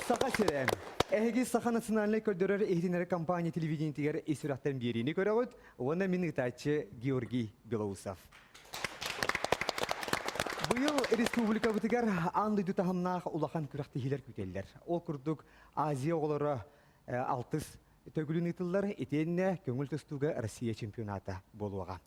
Саха сирэ. Эһиги Саха национальнай көрдөрөр иһитиннэрэр компания телевидениетигэр ис сүрэхтэн биэриини көрөҕүт уонна мин ыытааччы Георгий Белоусов. Быйыл республикабытыгар аан дойду таһымнаах улахан күрэхтэһиилэр күүтэллэр. Ол курдук Азия оҕолоро алтыс төгүлүн ыытыллар, итиэннэ көҥүл тустууга Россия чемпионата буолуоҕа.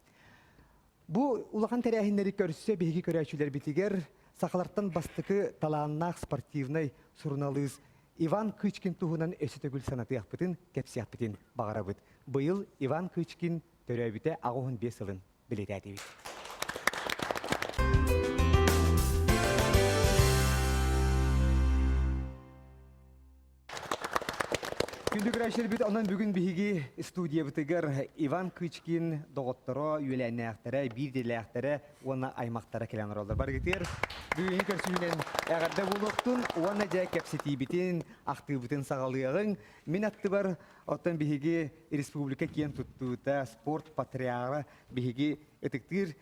Бу улахан тэрээһиннэри көрсө биһиги көрөөччүлэрбитигэр сахалартан бастакы талааннаах спортивнай суруналыыс Иван Кычкин туһунан өссө төгүл санатыахпытын, кэпсиэхпитин баҕарабыт. Быйыл Иван Кычкин төрөөбүтэ 85 сылын бэлиэтээтибит. Күндү көрөөччүлэрбит, онон бүгүн биһиги студиябытыгар Иван Кычкин доҕотторо, үөлээннээхтэрэ, биир идэлээхтэрэ уонна аймахтара кэлэн олороллор. Барыгытыгар бүгүҥҥү көрсүһүүнэн эҕэрдэ буолуохтун уонна дьэ кэпсэтиибитин, ахтыыбытын саҕалыаҕыҥ. Мин аттыбар оттон биһиги республика киэн туттуута, спорт патриара биһиги ытыктыыр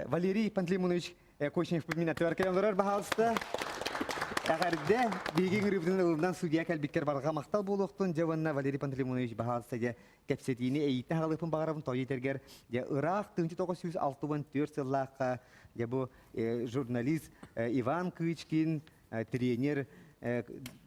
Валерий Пантелеймонович Кочнев мин аттыбар кэлэн олорор, баһаалыста. Эҕэрдэ, биһиги ыҥырыыбытын ылынан судья кэлбиккэр барҕа махтал буолуохтун. Дьэ уонна Валерий Пантелеймонович, баһаалыста, дьэ кэпсэтиини эйииттэн хаалыахпын баҕарабын тоҕо диэтэргэр, дьэ ыраах 1964 сыллаахха дьэ бу журналист Иван Кычкин, тренер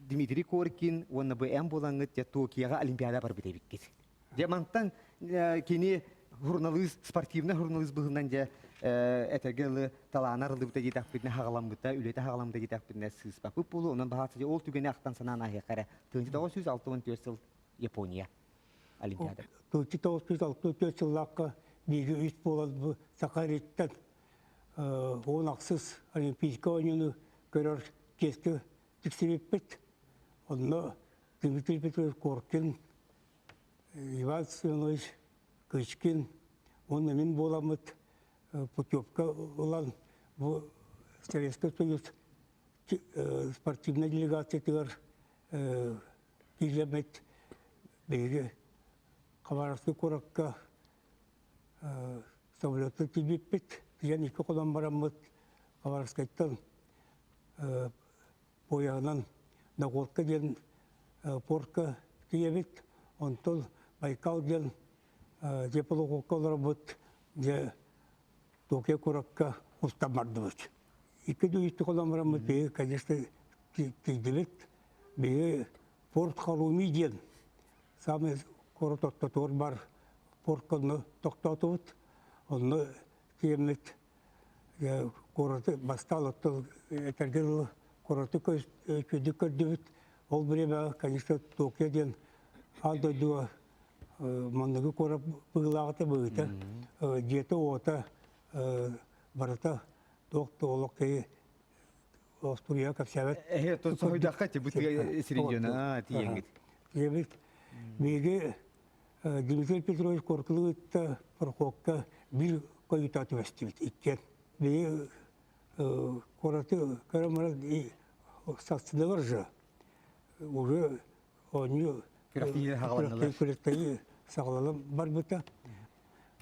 Дмитрий Коркин уонна бу эн буолаҥҥыт дьэ Токиоҕа Олимпиада барбыт эбиккит. Дьэ мантан кини журналист, спортивный журналист быһыынан дьэ этэргэ дылы талаана арыллыбыта диэтэхпитинэ хаҕаламмыта, үлэтэ хаҕаламмыта диэтэхпитинэ сыыспаппыт буолуо. Онон баһаатса ол түгэни ахтан санаан ааһыахха эрэ. 1964 сыл Япония Олимпиада. 1964 сыллаахха биһиги үс буолан бу Саха сириттэн 10 ахсыс Олимпийскай оонньууну көрөр чиэскэ тиксибиппит. Онно Дмитрий Петрович Коркин, Иван Семенович Кычкин уонна мин буоламмыт путевка ылан бу Советский Союз спортивнай делегациятыгар киирэммит биһиги Хабаровскай куоракка самолеттан тиийбиппит. Тиийэн икки хонон бараммыт Хабаровскайтан поеһынан Находка диэн портка тиийэбит. Онтон Байкал диэн теплоходка олоробут, дьэ Токио куоракка устан бардыбыт. Икки үстэ хонон бараммыт биһиги, конечно, тиийдибит. Биһиги порт Харуми диэн самый куорат ортотугар бар портка онно тохтоотубут. Онно тиэммит куораты бастаан оттон этэргэ дылы куораты күндү көрдүбүт. Ол бириэмэҕэ, конечно, Токио диэн аан дойдуга манныгы куорат быылааҕыта быһыыта, дьиэтэ-уота барыта туох да олох киһи остуруйа кэпсээбэт. Эһи оттон соһуйдахха ти бу тыа сирин дьоно тиийэҥҥит. Тиийэбит. Биһиги Дмитрий Петрович Коркины кытта пароходка биир каюта түбэстибит иккиэн. Биһиги куораты көрөн баран сарсыныгар же уже оонньуу күрэхтэһии саҕаланан барбыта.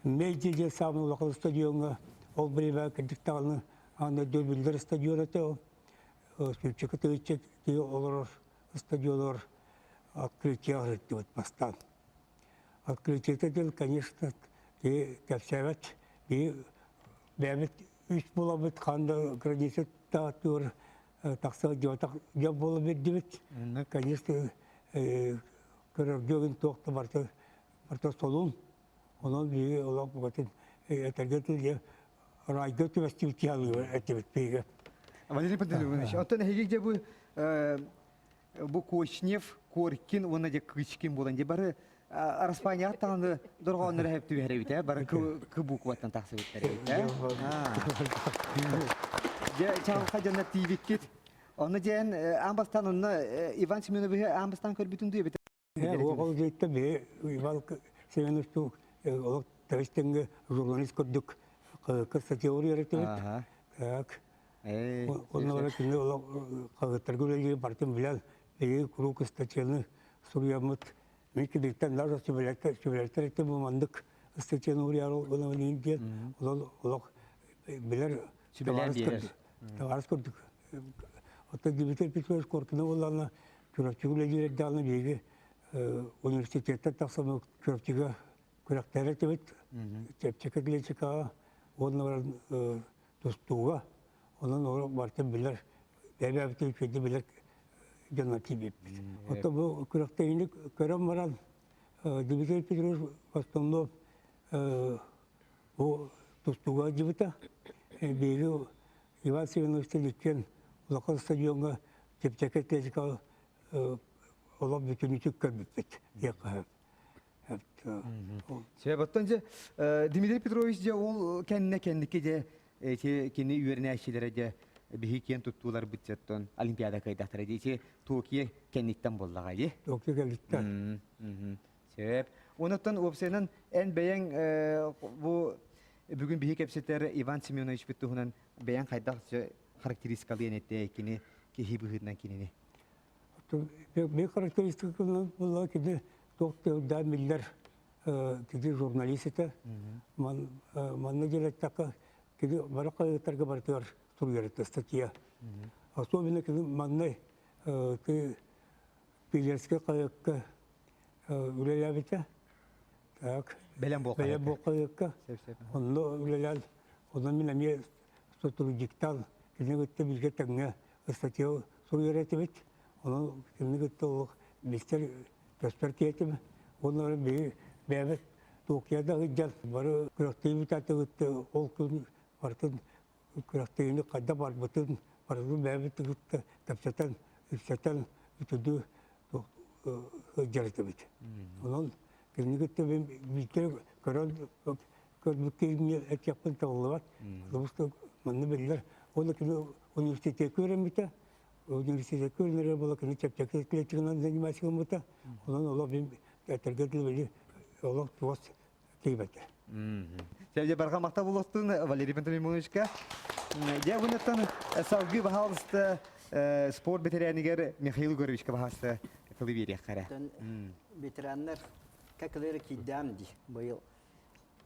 Мэйди диэн саамай улахан стадиоҥҥа ол бириэмэҕэ кырдьык даҕаны аан дойду биллэр стадион этэ ол. Сүүрчэкэ тыһыынча киһи олорор стадионугар открытие ыһыттыбыт бастаан. Открытиета диэн, конечно, киһи кэпсээбэт, биһи бэйэбит үс буолабыт, хаан да граница таатыгар тахса дьон буола биэрдибит. Конечно, көрөргө туох да барыта барыта солун. Онон биһиги олох букатын этэргэ дылы райга түбэстибит киһи этибит биһиги. Валерий Пантелеймонович, оттон эһиги дьэ бу бу Кочнев, Коркин уонна дьэ Кычкин буолан дьэ бары Араспаанньаҕа даҕаны дорҕооннор эһэп түбэһэр эбит ээ, бары кы букваттан тахсыбыттар эбит ээ. Дьэ чаҕылхай дьоннор тиийбиккит. Онно дьээн аан бастаан онно Иван Семеновиһы аан бастаан көрбүтүн дуу эбит Ол дьиэттэн биһи Иван Семенович олох тэбис-тэҥҥэ журналист курдук кырса теория этибит. Так. Онно баран кини олох хаһыаттарга үлэлиир барытын билэн, биһиги куруук ыстатыйаны суруйаммыт. Мин киниттэн даже сүбэлэттэр этим бу маннык ыстатыйаны уруйар гынабын диэн. Онон олох билэр Сүбэлээн биэрэр. Табаарыс курдук. Оттон Дмитрий Петрович Коркина буоллаҕына. Чурапчыга үлэлиир эрдэҕинэ биһиги университеттан тахсан Чурапчыга күрэхтэһэр этибит. Чэпчэки атлетикаҕа уонна баран тустууга. Онон олох барытын билэр, бэйэ-бэйэбитин үчүгэйдик билэр дьоннор тиийбиппит. Оттон бу күрэхтэһиини көрөн баран Дмитрий Петрович в основном бу тустууга сылдьыбыта. Биһиги Иван Семенович иккиэн улахан стадиоҥҥа чэпчэки атлетикаҕа олох бүтүннүүтүк көрбүппүт диэххэ сөп. Сөп, оттон дьэ Дмитрий Петрович дьэ ол кэннэ кэнники дьэ ити кини үөрэнээччилэрэ дьэ биһи киэн туттууларбыт оттон Олимпиада кыайдахтара дии ити Токио кэнниттэн буоллаҕа дии. Токио кэнниттэн. Сөп. Онуттан уопсайынан эн бэйэҥ бу бүгүн биһи кэпсэтэр Иван Семеновичпыт туһунан бэйэҥ хайдах характеристикалыан этэ кини киһи быһыытынан кинини? Бэйэ характеристикатынан буолла кини туох да биллэр кини журналист этэ. Манна диэтэххэ кини бары хаһыаттарга барытыгар суруйар этэ статья. Особенно кини манна Пионерскай хаһыакка үлэлээбитэ. Так. Бэлэм буол Бэлэм буол хаһыакка. Онно үлэлээн, онно мин эмиэ сотрудниктан кини кытта бииргэ тэҥҥэ ыстатыйа суруйар этибит. Онон кини кытта олох билсэр, көспөр киһи Уонна биһи бэйэбит Токиода сылдьан бары күрэхтэһии кытта ол күн барытын күрэхтэһиини хайдах барбытын барытын бэйэбит кытта кэпсэтэн, ипсэтэн үтүдүү сылдьар этибит. Онон кинини кытта мин биирдэ көрөн көрбүт киһини этиэхпин табыллыбат. Потому что манна биллэр уонна кини университекка үөрэммитэ. Университекка үөрэнэрэ буола кини чэпчэки атлетиканан заниматься гыммыта. Онон олох мин этэргэ дылы били олох чугас тиийбэтэ. Сәбдэ барҕа махтал болостун Валерий Пантелеймоновичка. Дьэ бунаттан салгыы баһаалыста спорт ветеранигэр Михаил Егоровичка баһаалыста тылы биэриэххэ Ветераннар как эле киирдэм дии быйыл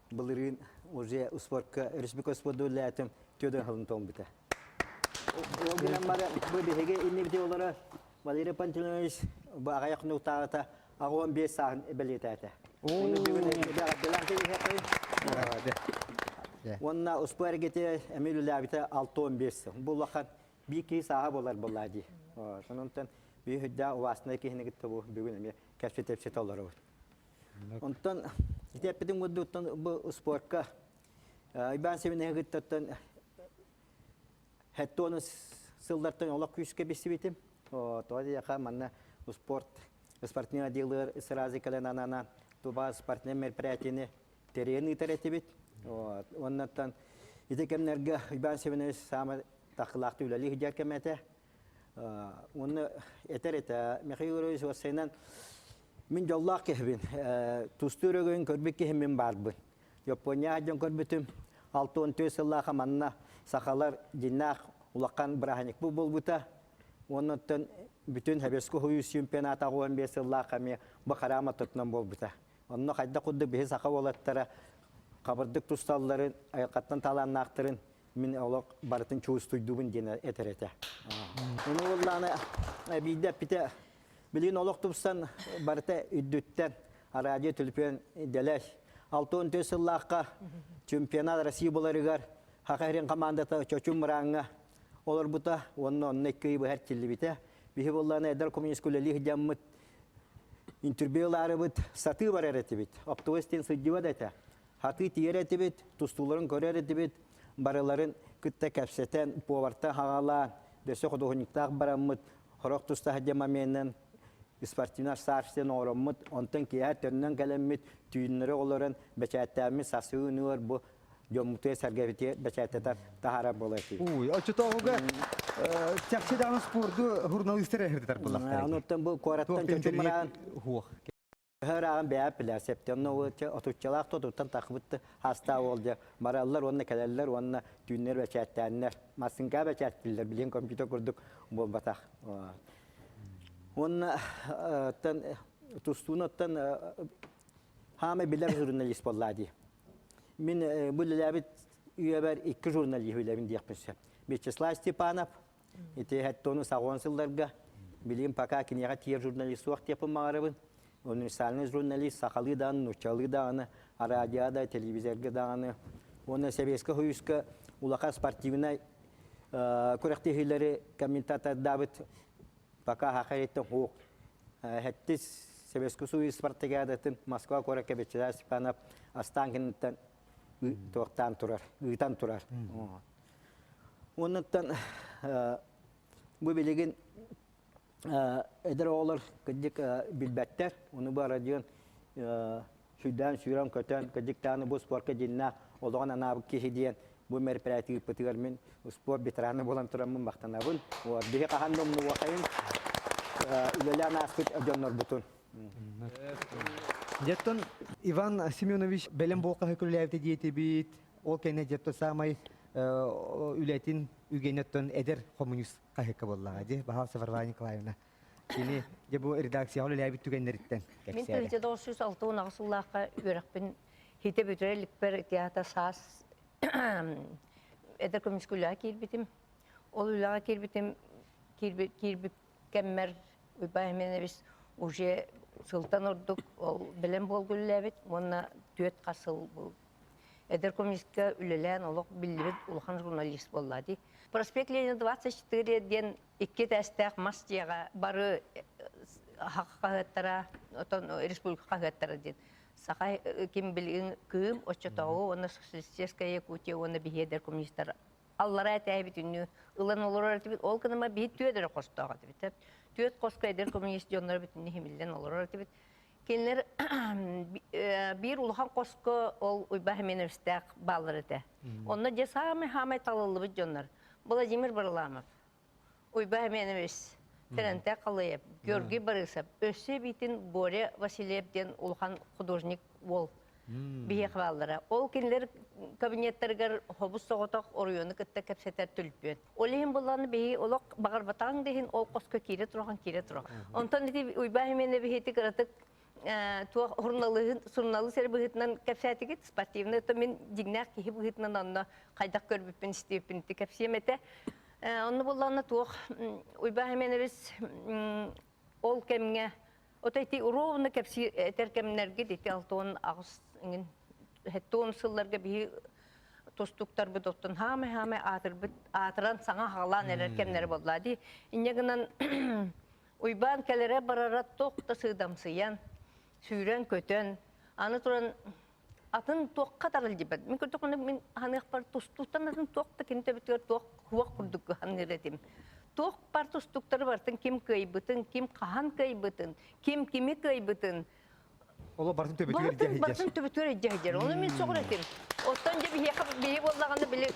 былырыын уже спортка республика спорду үлэлээтим төдөн хылын тоҥбута. Ол гынан баран бу биһиги иннибити олоро Валерий Пантелеймонович бу аҕыйах хонуктааҕыта 85 сааһын бэлиэтээтэ. Ону бүгүн эҕэрдэлээн кэбиһиэххин. Уонна успуо эргити эмиэ үлэлээбитэ 65 сыл. Бу улахан биир киһи сааһа буолар буоллаа дии. Сонунтан биир үрдээх убаастанар киһини кытта бу бүгүн эмиэ кэпсэтэ олоробут. Онтон ити эппитим курдук бу спортка Иван Семеновиһы кыттаттан хэттуону сыллартан олох күүскэ билсибитим. Тоҕо диэхэ манна спорт спортивный отделыгар сразу кэлэн анана туба спортивный мероприятиены тэрийэн ыытар этибит. Оннаттан ити кэмнэргэ Иван Семенович саамай тахылаахты үлэлии сылдьар кэмэ этэ. Уонна этэр этэ Михаил Егорович уопсайынан мин дьоллоох киһибин. Тустуу өрөгөйүн көрбүт киһи мин баарбын. Япония дьон көрбүтүм. 64 сыллааха манна сахалар дьиннээх улахан бырааһынньыкпыт буолбута. Уонна оттон бүтүн Советский Союз чемпионата 15 сыллаах эмиэ бу хараама тутунан буолбута. Онно хайдах курдук биһи саха уолаттара хабырдык тусталларын, айылҕаттан талааннаахтарын мин олох барытын чуустуйдубун диэн этэр этэ. Ону уоллааны биирдэ эппитэ, билигин олох тупсан барыта үрдүттэн радио түлпүөн дэлэс. 64 сыллаахха чемпионат России буларыгар Саха сирин командата Чочум мырааҥҥа олорбута уонна онно икки ый быһа эрчиллибитэ. Биһи буоллааны эдэр коммунист үлэлии сылдьаммыт интервью ылаарыбыт сатыы барар этибит. Оптовый истин сылдьыбат этэ. Хатыы тиийэр этибит, тустууларын көрөр этибит, барыларын кытта кэпсэтэн, повартан хаҕалаан, өссө худуоһунньуктаах бараммыт, сорох туста сылдьар моменынан спортивнай саарстен оҥороммут, онтон киэһэ төннөн кэлэммит, түүннэри олорон бэчээттээммит сарсыҥҥы бу дьоммутугар сэргэбитигэр бэчээттэтэр таһаарар буолар этибит. Уй, оччотооҕуга чахчы даҕаны спорду журналистар эрэрдэр буоллахтара. Онуттан бу куораттан чочумраан Ыһыырааҕын бэйэ билэр септэ. Онно отуччалаах тотуттан тахыбыт хастаа уол дьэ бараллар уонна кэлэллэр уонна түүннэр бэчээттээннэр. Массыҥка бэчээттииллэр билигин компьютер курдук буолбатах. Уонна оттон тустууну оттон хаамай билэр журналист буоллаа дии. Мин бу үлэлээбит үйэбэр икки журналист үлэбин диэхпин сөп. Вячеслав Степанов ити хэттону саҕуон сылларга. Билигин пока киниэхэ тиийэр журналист суох диэппин баҕарабын. Универсальный журналист сахалыы даҕаны, нууччалыы даҕаны, радио да, телевизорга даҕаны уонна Сэбиэскэй Союзка улахан спортивнай күрэхтэһиилэри комментатордаабыт пока хахайыттан хуох Хэттис Сэбиэскэй Союз спартакиадатын Москва куоракка Вячеслав Степанов Останкиныттан туохтаан турар, ыытан турар. Оннуттан бу билигин эдэр оҕолор кырдьык билбэттэр. Ону бу Родион сүрдээн сүүрэн-көтөн, кырдьык даҕаны бу спорка дьиннээх олоҕун анаабыт киһи диэн бу мероприятие ыыппытыгар мин спорт ветерана буолан тураммын махтанабын. Вот, биһи хаһан да умнубатайын үлэлээн ааспыт дьоннорбутун. Дьэттон Иван Семенович бэлэм буолкаһы күллээбитэ диэтибит. Ол кэннэ дьэттон саамай үлэтин үгэнэттэн эдэр коммунист хаһыакка буоллаҕа дии Баһаалса Варвара Николаевна. Кини дьэ бу редакцияҕа үлэлээбит түгэннэриттэн Мин кэпсээри. 1968 сыллаахха үөрэхпин хитэ бүтэрэ иликпэр театр саас эдэр көмүскэ үлэҕэ киирбитим. Ол үлэҕэ киирбитим киирбит, киирбит кэммэр Уйбаан Семенович уже сылтан ордук ол бэлэм буолга үлэлээбит уонна түөрт хас сыл бу Эдэр коммунистка үлэлээн олох биллибит улахан журналист буолла дии. Проспект Ленина 24 диэн икки этээстээх мас дьиэҕэ бары хаһыаттара, отон республика хаһыаттара диэн саха ким билигин Кыым оччотооҕу уонна Социалистическая Якутия уонна биһи эдэр коммунистар аллараа этээбит үннүү ылан олорор этибит. Ол гыныма биһи түөт эрэ хостоох этибит. Түөт хоско эдэр коммунист дьонноро бүтүннүү химиллэн олорор этибит. Кинилэр биир улахан хоско ол Уйбаан Семеновичтаах бааллар этэ. Онно дьэ саамай-саамай талыллыбыт дьоннор. Владимир Варламов, Уйбаан Семенович, Тэрэнтэй Халыев, Георгий Борисов, өссө эбиитин Боря Васильев диэн улахан художник уол биһиэхэ бааллара. Ол кинилэр кабинеттарыгар хобус соҕотох оройуону кытта кэпсэтэр түлпүөн. Ол иһин буллаҕына биһи олох баҕарбатаҕыҥ да иһин ол хоско киирэ тураҕын киирэ тураҕын. Онтон ити Уйбаан Семенович ити кыратык туох суруналыыһын суруналыыс эрэ быһыытынан кэпсээтигит спортивный то мин дьиҥнээх киһи быһыытынан онно хайдах көрбүппүн истибиппин ити кэпсиэм этэ. Онно буллаҕына туох Уйбаан Семенович ол кэмҥэ ото ити ровно кэпсиир этэр кэмнэргит ити 68 иҥин 70 сылларга биһи тустуктарбыт оттон хаамай-хаамай аатырбыт аатыран саҥа хаалаан эрэр кэмнэрэ буолла дии. Инньэ гынан Уйбаан кэлэрэ барара туох да сыыдамсыйан, сүүрэн-көтөн, аны туран атын туохха тарылдьыбат. Мин көрдөхпүнэ мин ханыахпар тустууттан атын туох да кини төбөтүгэр туох хуох курдук ханыыр этим. Туох бар тустуктары барытын ким кыайбытын, ким хаһан кыайбытын, ким кими кыайбытын Оло бартын төбөтүгэр Бартын, бартын төбөтүгэр дьэһдьэр. Ону мин сөҕөр этим. Оттон дьэ биһиэхэ биһи буоллаҕына били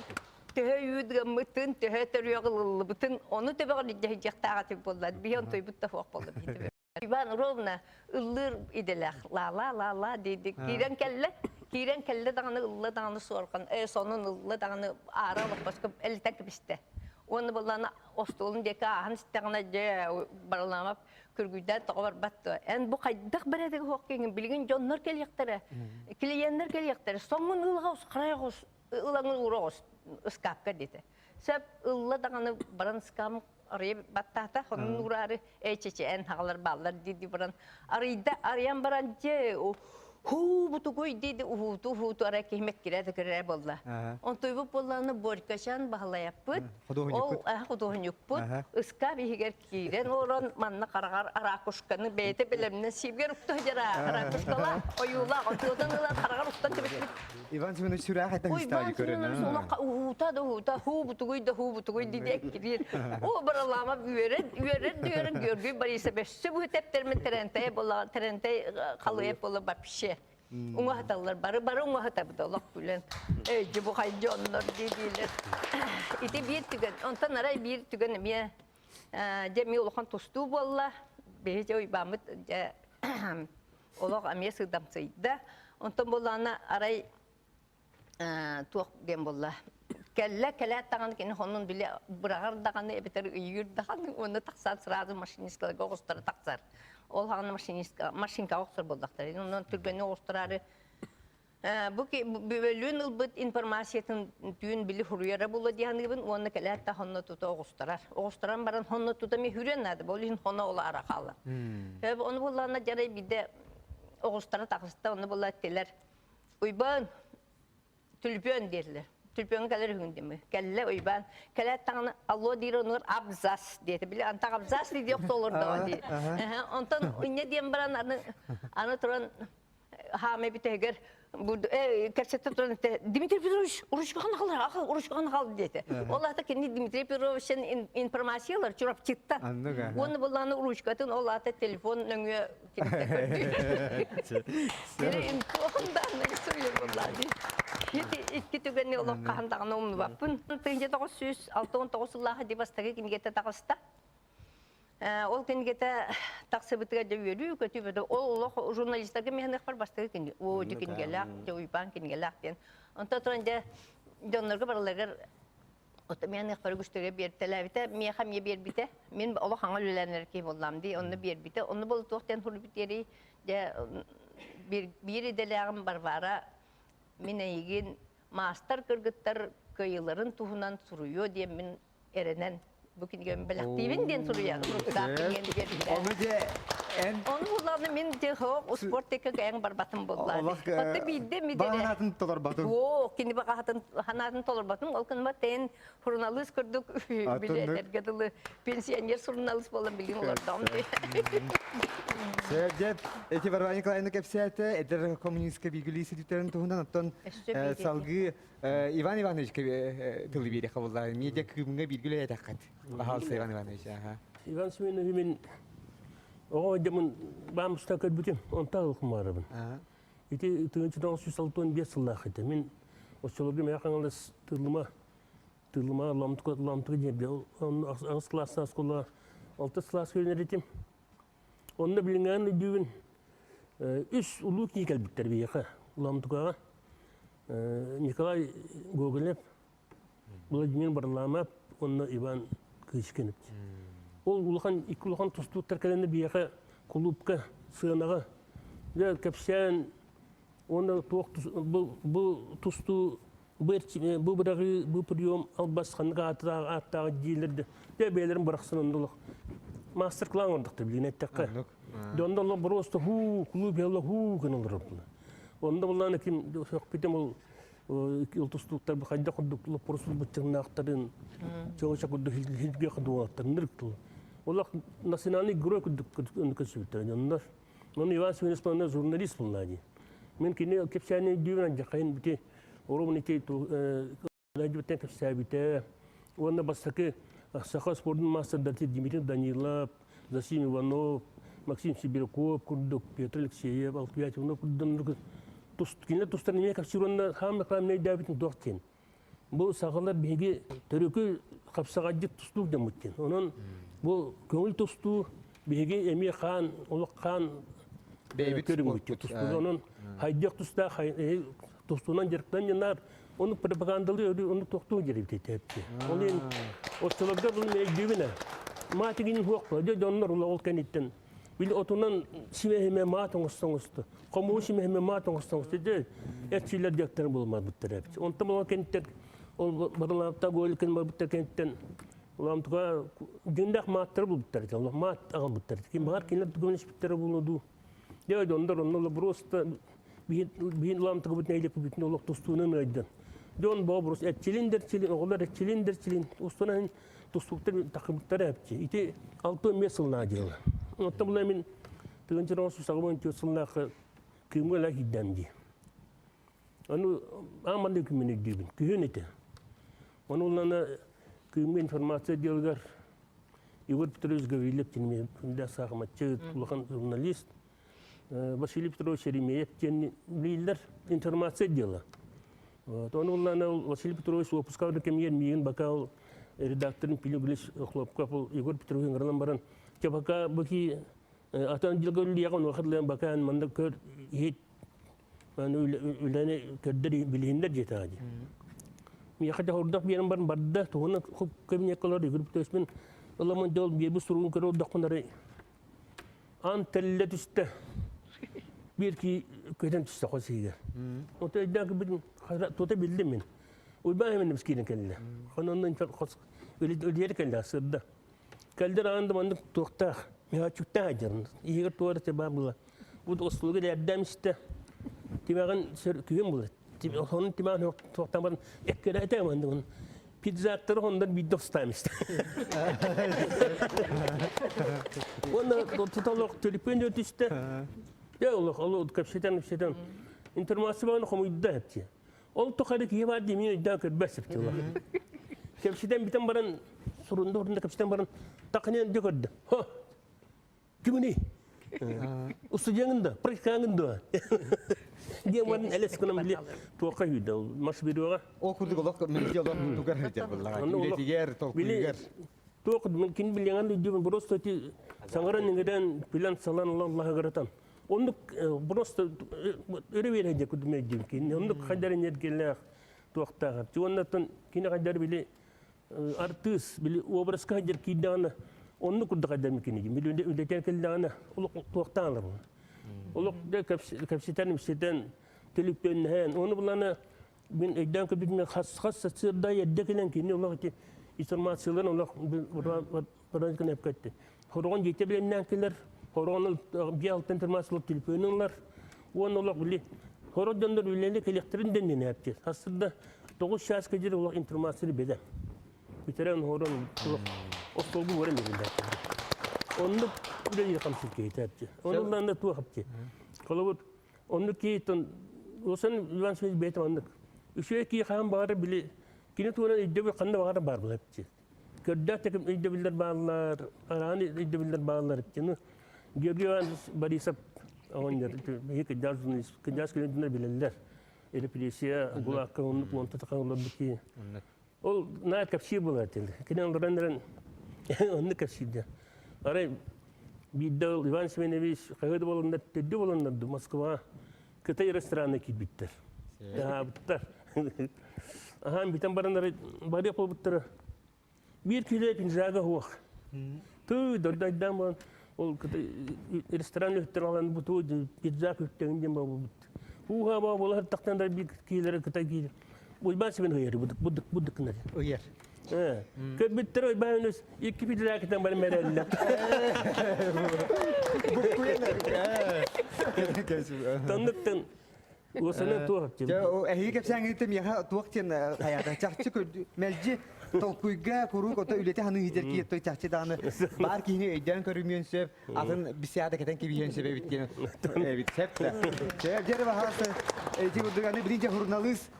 төһө үүт гыммытын, төһө төрүөх ылыллыбытын, ону төбөҕөр дьэһдьиэхтээх этим буолла. Биһи онтуйбут да суох буолла биһи төбө. Иван ровно ыллыыр идэлээх ла-ла-ла-ла диэди киирэн кэллэ. Киирэн кэллэ даҕаны ылла даҕаны суорҕан, э, сонун ылла даҕаны аара олоппоско элитэн кэбистэ. Уонна буоллаҕына остуолун диэки ааһан истэҕинэ дьэ Бараламов күргүйдээн тоҕо барбат дуо? Эн бу хайдах бэрээдэги суох киһиҥ билигин дьоннор кэлиэхтэрэ, клиеннэр кэлиэхтэрэ, соҥҥун ылаҕа харайа оҕус, ылаҥын уура оҕус ыскаапка диэтэ. Сөп ылла даҕаны баран ыскаам арыйа баттаата, хонун уураары ээ эн хаҕалар бааллар дии баран арыйда, арыйан баран дьэ Һуу бутугуй диди уһууту уһууту ара киһи мэккирэ да кирэ буолла. Онтуйбут буоллаҕына Борькачан Баһылайаппыт, ол худуоһунньукпут ыскаап иһигэр киирэн олорон манна хараҕар ракушканы бэйэтэ бэлэмнэн сиигэр укта сылдьара ракушкалаах ойуулаах отуотан ылан хараҕар уктан кэбиспит. Иван Семенович сүрээх этэн Иван Семенович олоххо уһуута да уһуута һуу бутугуй да һуу бутугуй диди эккириир. О баралаама үөрэн үөрэн үөрэн Георгий Борисов өссө бу тэптэрмин Тэрэнтэй буолла Тэрэнтэй халыйап буолла вообще уҥаһыталлар бары бары уҥаһытабыт олох күлэн өйдү бу хай дьоннор дии диилэр ити биир түгэн онтон арай биир түгэн эмиэ дьэ эмиэ улахан тустуу буолла биһи дьэ уйбааммыт дьэ олох эмиэ сыдамсыйда онтон буоллаҕына арай туох диэн буолла кэллэ кэлээт даҕаны кини хонун били быраҕар даҕаны эбэтэр ыйыыр даҕаны уонна тахсаат сразу машинисткаларга оҕустара тахсар ол хаҕана машинистка машинкаҕа охсор буоллахтар онон түргэнник оҕустараары. Бу бөлүүн ылбыт информациятын түүн били хуруйара була диһаныыбын уонна кэлээт да хонно тута оҕустарар. Оҕустаран баран хонно тута ми хүрүөн наада, ол иһин хоно ола ара хаалар. Ону буллаана жарай биде оҕустара тахыста, ону була эттилер. Уйбаан Түлпүөн диэтилэр. Түлпүөҥҥэ кэлэр үһүҥ дими. Кэллэ Уйбаан. Кэлээт даҕаны алло диир онугар абзац диэтэ. Били антах абзац дии олордоҕо дии. Онтон инньэ диэн баран аны аны туран хаамай бүтэһигэр кэпсэтэ туран Дмитрий Петрович ручкаҕын аҕал аҕал ручкаҕын аҕал диэтэ. Ол аата кини Дмитрий Петровичтан информациялар Чурапчыттан. Уонна буллааны ручкатын ол аата телефон нөҥүө киниттэн көрдүүр. Икки түгэни олох хаһан даҕаны умнубаппын. 1969 сыллааҕы ди бастакы кинигэтэ таҕыста. Ол кинигэтэ тахсыбытыгар дьэ үөрүү көтүү ол олох журналистарга миһаныахпар бастакы кинигэ. Оо, дьэ кинигэлээх, дьэ Уйбаан кинигэлээх диэн. Онтон туран дьэ дьоннорго барыларыгар Ото мен ыхпары күстөргө биэртэлээбитэ, миэхэ эмиэ биэрбитэ. Мин олох хаҥа үлэлэнэр киһи буоллаам дии, онно биэрбитэ. Онно буолу туох диэн суруйбут диэрий, дьэ биир идэлээҕим Варвара мин эйигин маастар кыргыттар кыайыыларын туһунан суруйуо диэн мин эрэнэн бу кинигэбин бэлэхтиибин диэн суруйа суруктаах кинигэни биэрбитэ. Ону дьэ эн Ону буллаҕына мин дьэ хоох успуорт текка кэйэн барбатым буоллаа. Олох Отто биирдэ баҕа санаатын толорбатым. Оо, кини баҕаһатын санаатын толорботум. Ол гынан тэн суруналыыс курдук билэтэргэ дылы пенсионер суруналыыс буолан билигин олордоҕум. Дьэ, эти Варвара Николаевна кэпсээтэ, эдэр коммунистка бииргэлии сүтүктэрин туһунан оттон салгыы Иван Ивановичка тылы биэриэххэ буолла. Медиа кыымҥа бииргэ үлэлээтэххит. Пожалуйста, Иван Иванович. Иван Семенович мин оҕо дьомун баамыста көрбүтүм, онтон ылкымаарыбын. Ити 1965 сыллаах этэ. Мин оччолорго Мэҥэ Хаҥалас Тыыллыма Тыыллыма Ламтыка Ламтыка диэн аҕыс кылаастаах оскуола алтыс кылааска үөрэнэр этим. Онно билиҥҥээн өйдүүбүн үс улуу киһи кэлбиттэр биһиэхэ Ламтыкаҕа. Николай Гоголев, Владимир Варламов уонна Иван Кычкин. Ол улахан икки улахан тустууктар кэлэннэр биһиэхэ кулуупка, сыанаҕа дьэ кэпсээн уонна туох бу, бу тустуу бу, бу быраҕыы, бу прием албас ханнык ааттаах ааттааҕы дииллэр да дьэ бэйэлэрин бырахсан онно олох мастер-класс оҥордохтор билигин эттэххэ. Дьэ онно олох просто хуу кулууп ялла хуу гынан олорор Онно буллаана ким сөхпүтүм ол тустууктар хайдах курдук лоппорус быччыҥнаахтарын чооча курдук хилгэ кудуолаттарын нырыктыл. Олох национальный герой курдук көсүбүттэр дьоннор. Оны Иван Семенович манна журналист булла дии. Мен кини кэпсээни дүүбүн анжақайын бити орумун ити Дайдыбыттан кэпсээбитэ. Уонна бастакы саха спордун маастардара Дмитрий Данилов, Засим Иванов, Максим Сибиряков курдук, Петр Алексеев, Алтуят Иванов курдук кинилэр тустарын эмиэ кэпсиир уонна хаамна хаамна өйдөөбүтүн туох диэн. Бу сахалар биһиги төрүкү хапсаҕайдьыт тустуук дьоммут диэн. Онон бу көҥүл тустуу биһиги эмиэ хаан, олох хаан көрүҥмүт тустуу. Онон хайдах тустаах тустуунан дьарыктанньынаар ону пропагандалыы өрүү ону тохтуу дьэрибит этээпти. Ол иһин оччолорго бұл өйдүүбүн маатигин хуох дьэ дьоннор ула ол кэнниттэн били отунан симэһимэ маат оҥосто оҥосто хомуу симэһимэ маат оҥосто оҥосто дьэ эрчиллэр диэктэрин булмабыттар эбит. Онтон ол кэнниттэн ол барылаапта гойлыкын барбыттар кэнниттэн улам туга дьиҥнээх мааттары булбуттар этэ. Олох маат аҕалбыттар. Ким баҕар кинилэр тугун испиттэрэ буолуо дуу. Дьэ дьоннор онно просто биһин ламтыгыбыт нэйлеппитин олох тустуунан ыайдан. Дьон бообурус эрчилин дэрчилин, оҕолор эрчилин дэрчилин, устунан тустууктар тахыбыттар эпти. Ити алты эмиэ сылнаа дьыала. Оттон була мин тыгынчырон сусагымын түөрт сылнаахы кыымга ла киирдем дии. Аны ааманды күммүн өйдүүбүн. Күһүн ити. Ону улана кыымга информация отделыгар Егор Петрович Гаврилев диэн күндэ саахыматчыт, улахан журналист. Василий Петрович Еремеев диэн билиллэр информация отдела. Вот. Ону улана Василий Петрович уоппускаҕа кэмигэр миигин бакал редакторын Пилип Ильич Хлопков ол Егор Петрович ыҥыран баран чэ пока быки атын отделга үлэлиэҕин онуоха бакаан манна көр иһит үлэни көрдөр билиһиннэр диэтэҕэ дии. Миэхэ дьоһурдах биэрэн баран барда, туһунан кабинекка олорор Егор Петровичпин ыламын дьол биэрбит суругун көрө олордохпун арай аан тэллэ түстэ. Биир кии көтөн түстэ хос иһигэр. Ото өйдөөн кэлбитим, тута биллим мин. Уйбаан эминим киирэн кэллэ. Онон хос үлэлиэр кэллэ сырда. Кэлдэр аан да маннык туохтаах, мөһөөччүктээх айдьарын. Иһигэр туора баар була. Бу услуга эрдэм истэ. Тимэҕин күһүн була. Онун тимэҕин туохтан баран эккирэтэ манныгын. Пиджактары оннор биирдэ устаам истэ. Уонна туталок төлөпүөн түстэ. Дьэ олох ол кэпсэтэн кэпсэтэн информация баҕаны хомуйда эпти. Ол тухары киһи баар дии мин өйдөөн көрбөт септил. Кэпсэтэн бүтэн баран сурунда урунда кэпсэтэн баран тахынен дьэ көрдө. Ха! Кимини? Устудьуоҥҥун да, практикаҥҥын да. Диэн баран элэс гынан били туохха сүүрдэ ол мас берүөҕэ. Ол курдук олох мэлдьи олох тугар сылдьар буоллаҕа. Үлэтигэр, толкуйугар. Туох кини билиэҥэн өйдүүбүн просто ити саҥаран иҥэрэн билэн салан Аллаһыгыратан. Оннук просто өрө биэрэ дьэ кудум өйдүүм кини. Оннук хайдар энергиялээх туохтаах. Уоннаттан кини хайдар били артыыс били образка сылдьар киирдэҕинэ оннук курдук хайдам кини били үлэтэн кэллэҕинэ олох туохтаан ылар олох да кэпсэтэн ипсэтэн төлүппүөннэһэн ону булана мин өйдөөн көрбүтүм хас хас сарсыарда эрдэ кэлэн кини олох ити информацияларын олох баран эпкэтти хороҕон дьиэтэ билэннээн кэлэр хороҕон биэ алтан информациялар төлөпүөнүн ылар уонна олох били хорох дьоннор үлэлии кэлиэхтэрин дэннинээпти сарсыарда 9 чааска диэри олох информацияны бэлэм. Бүтэрэн оһорон олох остуолга уоран бериллэр. Оннук үлэлиир хамсык киһитээпти. Оннуллаанда туох апти. Холобур, оннук киһиттэн Осан Иван Семенович бэйэтэ оннук. Үчүгэй киһи хаһан баҕарар били кини туһунан өйдөбүл ханна баҕарар баар буолар. Көрдөөх таким өйдөбүллэр бааллар, араан өйдөбүллэр бааллар. Ну, Георгий Иванович Борисов оҕонньор, биһи кырдьаҕас журналист, кырдьаҕас көлүөнэ билэллэр. Репрессия гулаакка оннук уонта тахан олорбут киһи. Ол наар кэпсиир буолар этин. Кини олорон эрэн оннук кэпсиирдэ. Арай биирдэ ол Иван Семенович хаһыа да буоланнар, төрдү буоланнар ду Москваҕа Кытай ресторанына киирбиттэр. Аһаабыттар. Аһаан бүтэн баран арай барыах буолбуттара. Биир киһи пинжага суох. Тыы дордойдаан буолан ол ресторан үһүттэн алан бутуу пиджак үттэгин диэн буолбут. Ууха баа буолар тахтан да биир киилere кытай киилер. Уйбаан сибин ыйар будук будук будук гынар. Ыйар. Көрбүттэр уйбаан өс икки пиджакытан бар мэрэллэр. Тоннуктан Уосанан туох Дьэ, эһиги кэпсээҥҥитэ миэхэ туох диэн хайаата чахчы көрдү мэлдьи толкуйга куруук ото үлэтэ ханыы иһитэр киһи той чахчы даҕаны баар киһини өйдөөн көрүмүөн сөп атын бисяда кэтэн кэбиһиэн сөп эбит диэн эбит сөп да дьэ дьэ баһаалыста ити курдук аны билин дьэ журналист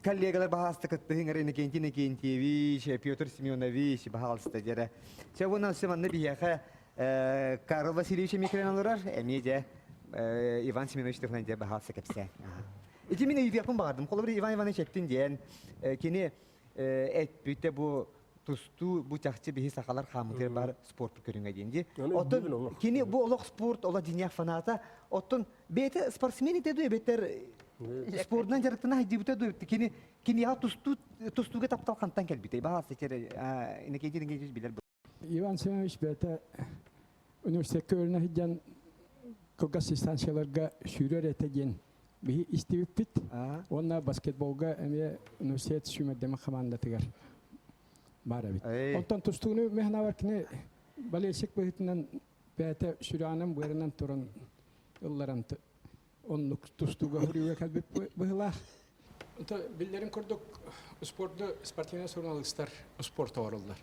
коллегалар баһаалыста кыттыһыҥ эрэ Иннокентий Иннокентьевич Петр Семенович баһаалыста дьэрэ чэ уонна өссө манна биһиэхэ Карл Васильевич эмиэ кэлэн олорор. Эмиэ дьэ Иван Семенович туһунан дьэ баһаалса кэпсээн. Ити мин ыйытыахпын баҕардым. Холобур, Иван Иванович эттин диэн, кини эппитэ бу тустуу бу чахчы биһи сахалар хаамытыгар бар спорт көрүҥэ диэн дии. Оттон кини бу олох спорт, олох дьиҥнээх фаната. Оттон бэйэтэ спортсмен этэ дуу эбэтэр спордунан дьарыктана сылдьыбыта дуу кини киниэхэ тустуу тустууга таптал хантан кэлбитэй баҕас Иннокентий Иннокентьевич билэр Иван Семенович бэйэтэ университекка үөрэнэ сылдьан кылгас дистанцияларга сүүрэр этэ диэн биһи истибиппит. Уонна баскетболга эмиэ университет сүүмэрдэмэ хамаандатыгар баар эбит. Онтон тустууну мин санаабар кини болельщик быһыытынан бэйэтэ сүрэҕинэн быарынан туран ылларан оннук тустууга хөрүүгэ кэлбит быһыылаах. Биллэрин курдук, спорду спортивнай суруналыыстар спорт оҥороллор.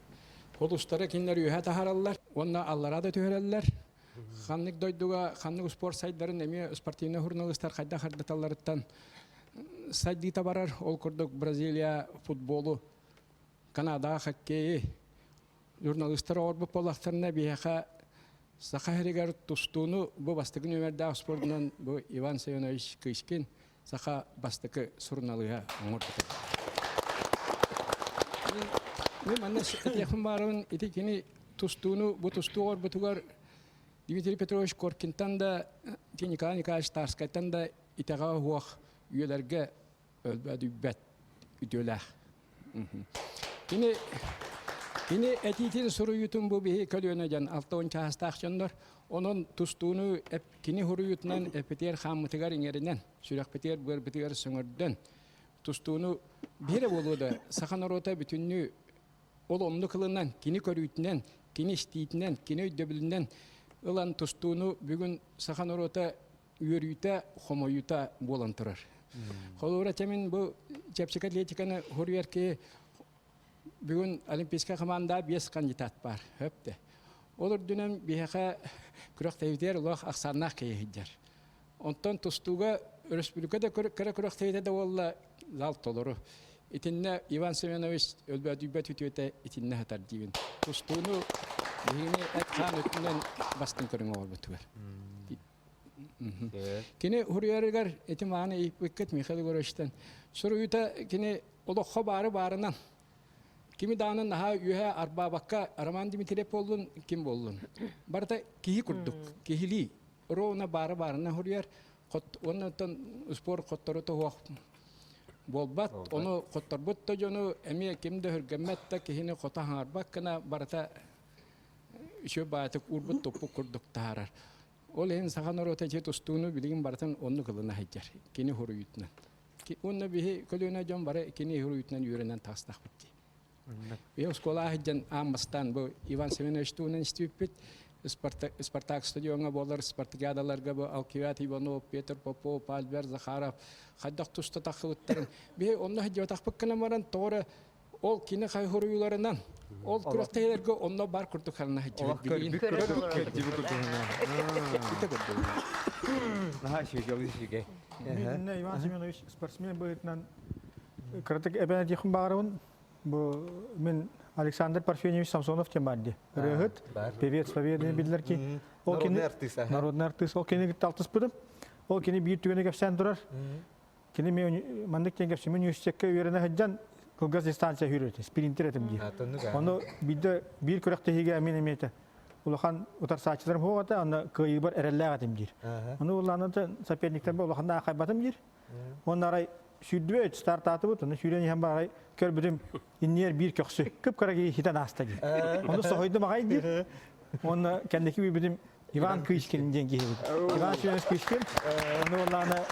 Холустары кинилэр үөһэ таһаараллар уонна аллараа да түһэрэллэр. Ханнык дойдуга ханнык спорт сайдарын эмиэ спортивнай суруналыыстар хайдах ардаталларыттан сайдыыта барар. Ол курдук Бразилия футболу, Канадаҕа хоккейи журналистар оҥорбут буоллахтарына биһиэхэ Саха сиригэр тустууну бу бастакы нүөмэрдээх спордунан бу Иван Семенович Кычкин саха бастакы суруналыыһа оҥорбута. Мин манна этиэхпин баарыбын ити кини тустууну бу тустуу оҥорбутугар Дмитрий Петрович Коркинтан да Николай Николаевич Тарскайтан да итэҕэ уһуох үйэлэргэ өлбөдүйбэт үтүөлээх. Кини Кини этиитин суруйуутун бу биһи көлүөнэ дьон 60 чаастаах дьоннор. Онон тустууну кини суруйуутунан эпитиэр хааммытыгар иҥэринэн, сүрэхпитигэр быарбытыгар сөҥөрдөн, тустууну биһире буолуо да саха норуота бүтүннүү ол оннук ылынан, кини көрүүтүнэн, кини истиитинэн, кини өйдөбүлүнэн ылан тустууну бүгүн саха норуота үөрүүтэ, хомойуута буолан турар. Холобура, чэмин бу чэпчэки атлетиканы хоруйар киһи бүгүн олимпийскай команда биэс кандидат бар, хөптө. Ол үрдүнэн биһиэхэ күрэхтэһиитигэр олох ахсааннаах киһи сылдьар. Онтон тустууга өрөспүүбүлүкэ да кыра күрэхтэһиитэ да буолла, зал толору. Итиннэ Иван Семенович өлбөөдүйбэт үтүөтэ итиннэ сытар диибин. Тустууну биһигини эт-хаан өттүнэн бастыҥ көрүҥ оҕолбутугар. Кини суруйарыгар ити мааны ыйыппыккыт Михаил Егоровичтан суруйуута кини олоххо баары баарынан кими даҕаны наһаа үөһэ арбаабакка Роман Дмитриев буоллун ким буоллун барыта киһи курдук киһилии ровно баары баарынан суруйар уонна оттон спорт хоттору тоһуох буолбат ону хотторбут да дьону эмиэ ким да өһүргэммэт да киһини хото хаҥарбат гына барыта үчүгэй баайытык уурбут туппут курдук таһаарар. Ол иһин саха норуота ити тустууну билигин барытын оннук ылына сылдьар кини суруйуутунан. Уонна биһи көлүөнэ дьон бары кини суруйуутунан үөрэнэн таҕыстахпыт дии. Биһи оскуолаҕа сылдьан аан бастаан бу Иван Семенович туһунан истибиппит. Спартак стадиоҥҥа буолар спартакиадаларга бу Алкивиад Иванов, Петр Попов, Альберт Захаров хайдах туста таххыбыттарын биһи онно сылдьыбатахпыт гынан баран тоҕо эрэ ол кини хайхуруйуларынан ол күрэхтэһиилэргэ онно бар курдук харана сылдьыбыт билигин. Наһаа үчүгэй, олус үчүгэй. Мин Иван Семенович спортсмен быһыытынан кыратык эбэн этиэхпин баҕарабын. Бу мин Александр Парфеньевич Самсонов диэн баар дии. Ырыаһыт, певец победы биллэр ки. Ол кини Народный артыыс. Народный артыыс. Ол кини кытта алтыспытым. Ол кини биир түгэни кэпсээн турар. Кини мен маннык диэн кэпсиим университекка үөрэнэ сылдьан кылгас дистанция сүүрэр спринтер этим диир. Ону биирдэ биир күрэхтэһиигэ мин эмиэ улахан утарсааччыларым суох этэ, онно кыайыыбар эрэллээх этим диир. Ону улаанната соперниктарбар улаханна аахайбатым диир. Уонна арай сүүрдүбэт стартаатыбыт, ону сүүрэн иһэн барай көрбүтүм инниэр биир көхсү кып-кыра киһи хитэн ааста диир. Ону соһуйдум аҕай диир. Уонна кэнники билбитим Иван Кычкин диэн киһи эбит. Иван Семенович Кычкин. Ону уоллаана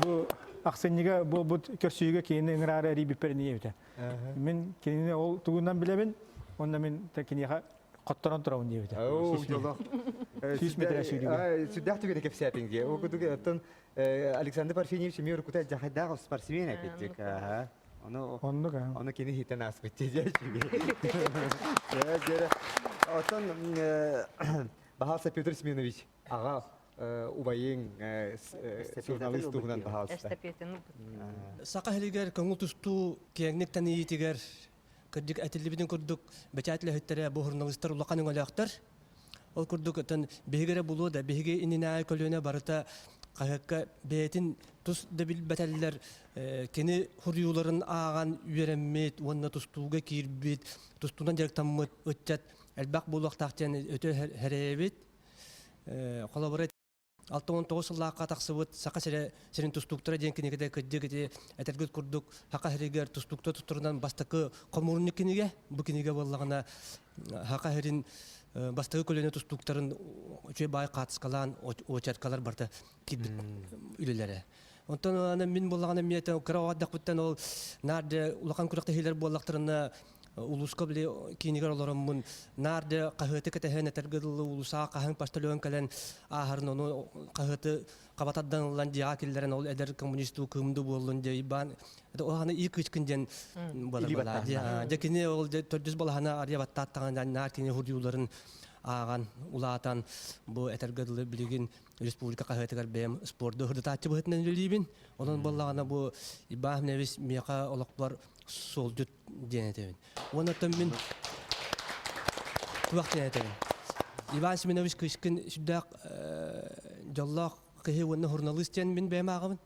бу ахсынньыга буолбут көрсүһүүгэ кинини ыҥыраары эрийбиппэр эбитэ. Мин кинини ол тугунан билэбин, уонна мин киниэхэ хотторон турабын диэбитэ. 100 метрэ сүүрүүгэ. Сүрдээх түгэни кэпсээтиҥ дии. Ол курдук оттон Александр Парфеньевич эмиэ уруккута дьахайдаах спортсмен эпиттик. Ону Оннук аа. Ону кини хитэн ааспыт дии Оттон баһаалса Петр Семенович аҕа убайыҥ суруналыыс туһунан баһаалыста. Саха сиригэр көҥүл тустуу киэҥник тэнийиитигэр кырдьык этиллибитин курдук бэчээт үлэһиттэрэ бу суруналыыстар улахан өҥөлөөхтөр. Ол курдук оттон биһиги эрэ булуо да биһиги иннинээҕи көлүөнэ барыта хаһыакка бэйэтин тус да билбэтэллэр кини суруйууларын ааҕан үөрэммит уонна тустууга киирбит, тустуунан дьарыктаммыт ыччат элбэх буолуохтаах диэн өтө сэрэйэбит. Холобура, 69 сыллаахха тахсыбыт Саха сирэ сирин тустууктара диэн кинигэтэ кырдьык ити этэргит курдук Саха сиригэр тустууктар тустарынан бастакы хомуурунньук кинигэ. Бу кинигэ буоллаҕына Саха сирин бастакы көлүөнэ тустууктарын үчүгэй баай хаатыскалаан очеркалар барыта киирбит үлэлэрэ. Онтон аны мин буоллаҕына эмиэ кыра оҕо эрдэхпиттэн ол наар дьэ улахан күрэхтэһиилэр буоллахтарына улууска били киинигэр олороммун наар дьэ хаһыаты кэтэһэн этэргэ дылы улуусаҕа хаһан почтальон кэлэн ааһарын ону хаһыаты хаба тардан ылан дьиэҕэ киллэрэн ол эдэр коммунистуу кыымды буоллун дьэ Иван оһаны и кычкын диэн буолар дьэ кини ол төрдүс балаһаны арыйа баттааттаҕына наар кини хурдууларын ааҕан улаатан бу этэргэ дылы билигин республика хаһыатыгар бэйэм спорду ырытааччы быһыытынан үлэлиибин. Онон буоллаҕына бу Иван Невис миэхэ олохпор суолдьут диэн этэбин. Уонна оттон мин туох диэн этэбин. Иван Семенович Кычкин сүрдээх дьоллоох киһи уонна журналист диэн мин бэйэм ааҕабын.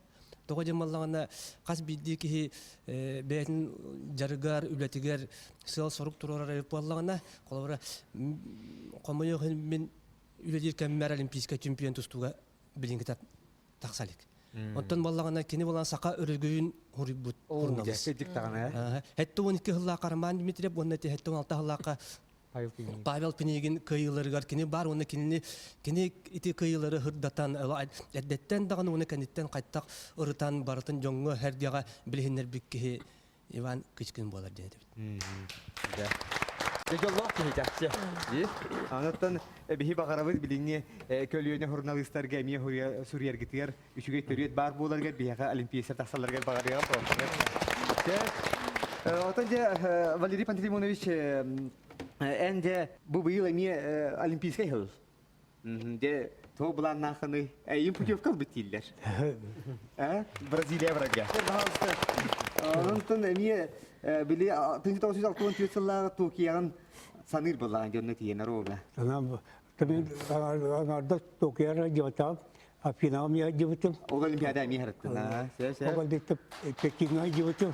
Тоҕо диэн буоллаҕына хас биирдии киһи бэйэтин дьарыгар, үлэтигэр сыал-сорук туруорар эбит буоллаҕына, холобура, хомойуох иһин мин үлэлиир кэммэр олимпийскай чемпион тустууга билиҥҥитэ тахса илик. Онтон буоллаҕына кини буолан саха өрөгөйүн хоруйбут журналист. Хэтте 12 сыллаах Роман Дмитриев уонна 76 сыллаахха Павел Пинигин кыайыыларыгар кини бар уонна кинини кини ити кыайыылары һырдатан эрдэттэн даҕаны уонна кэнниттэн хайтах ырытан барытын дьоҥҥо сэргэҕэ билиһиннэрбит киһи Иван Кычкин буолар диэн этэбит. Дьоллоох киһи чахчы. Онуттан биһи баҕарабыт билиҥҥи көлүөнэ журналистарга эмиэ суруйаргытыгар үчүгэй төрүөт баар буоларыгар биһиэхэ олимпийцэр тахсалларыгар баҕарыаҕым Отон дьэ Валерий Пантелеймонович эн дьэ бу быйыл эмиэ олимпийскай сыл. Дьэ туох былааннааххыный? Эйин путевка ылбыт дииллэр. Бразилия барарга. Пожалуйста. Онтон эмиэ били 1964 сыллааҕы Токиоҕын саныыр былаан дьонно тиийэн оруога. Санаам Аҥардас Токиоҕа дьыбатаҕым, Афинаҕа эмиэ дьыбытым. Ол Олимпиада эмиэ харыттын. Ол Олимпиада Пекиҥҥэ дьыбытым.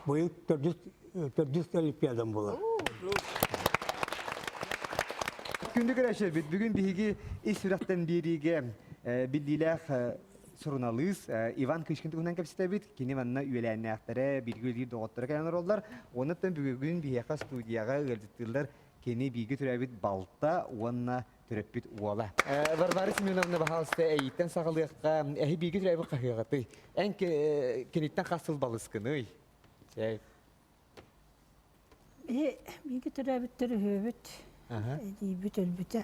Быйыл төрдүс төрдүс Олимпиадам буолар. Күндү көрөөччүлэрбит, бүгүн биһиги ис сүрэхтэн биэриигэ биллиилээх суруналыыс Иван Кычкин туһунан кэпсэтэбит. Кини манна үөлээннээхтэрэ, бииргэ үлэлиир доҕотторо кэлэн олороллор. Онуттан бүгүн биһиэхэ студияҕа ыалдьыттыыллар Кини бииргэ төрөөбүт балта уонна төрөппүт уола. Варвара Семеновна, баһаалыста, эйиттэн саҕалыахха. Эһи бииргэ төрөөбүт хаһыаҕытый? Эн киниттэн хас сыл балыскыный? Биһи бииргэ төрөөбүттэр үһүөбүт. Эдьиийбит өлбүтэ.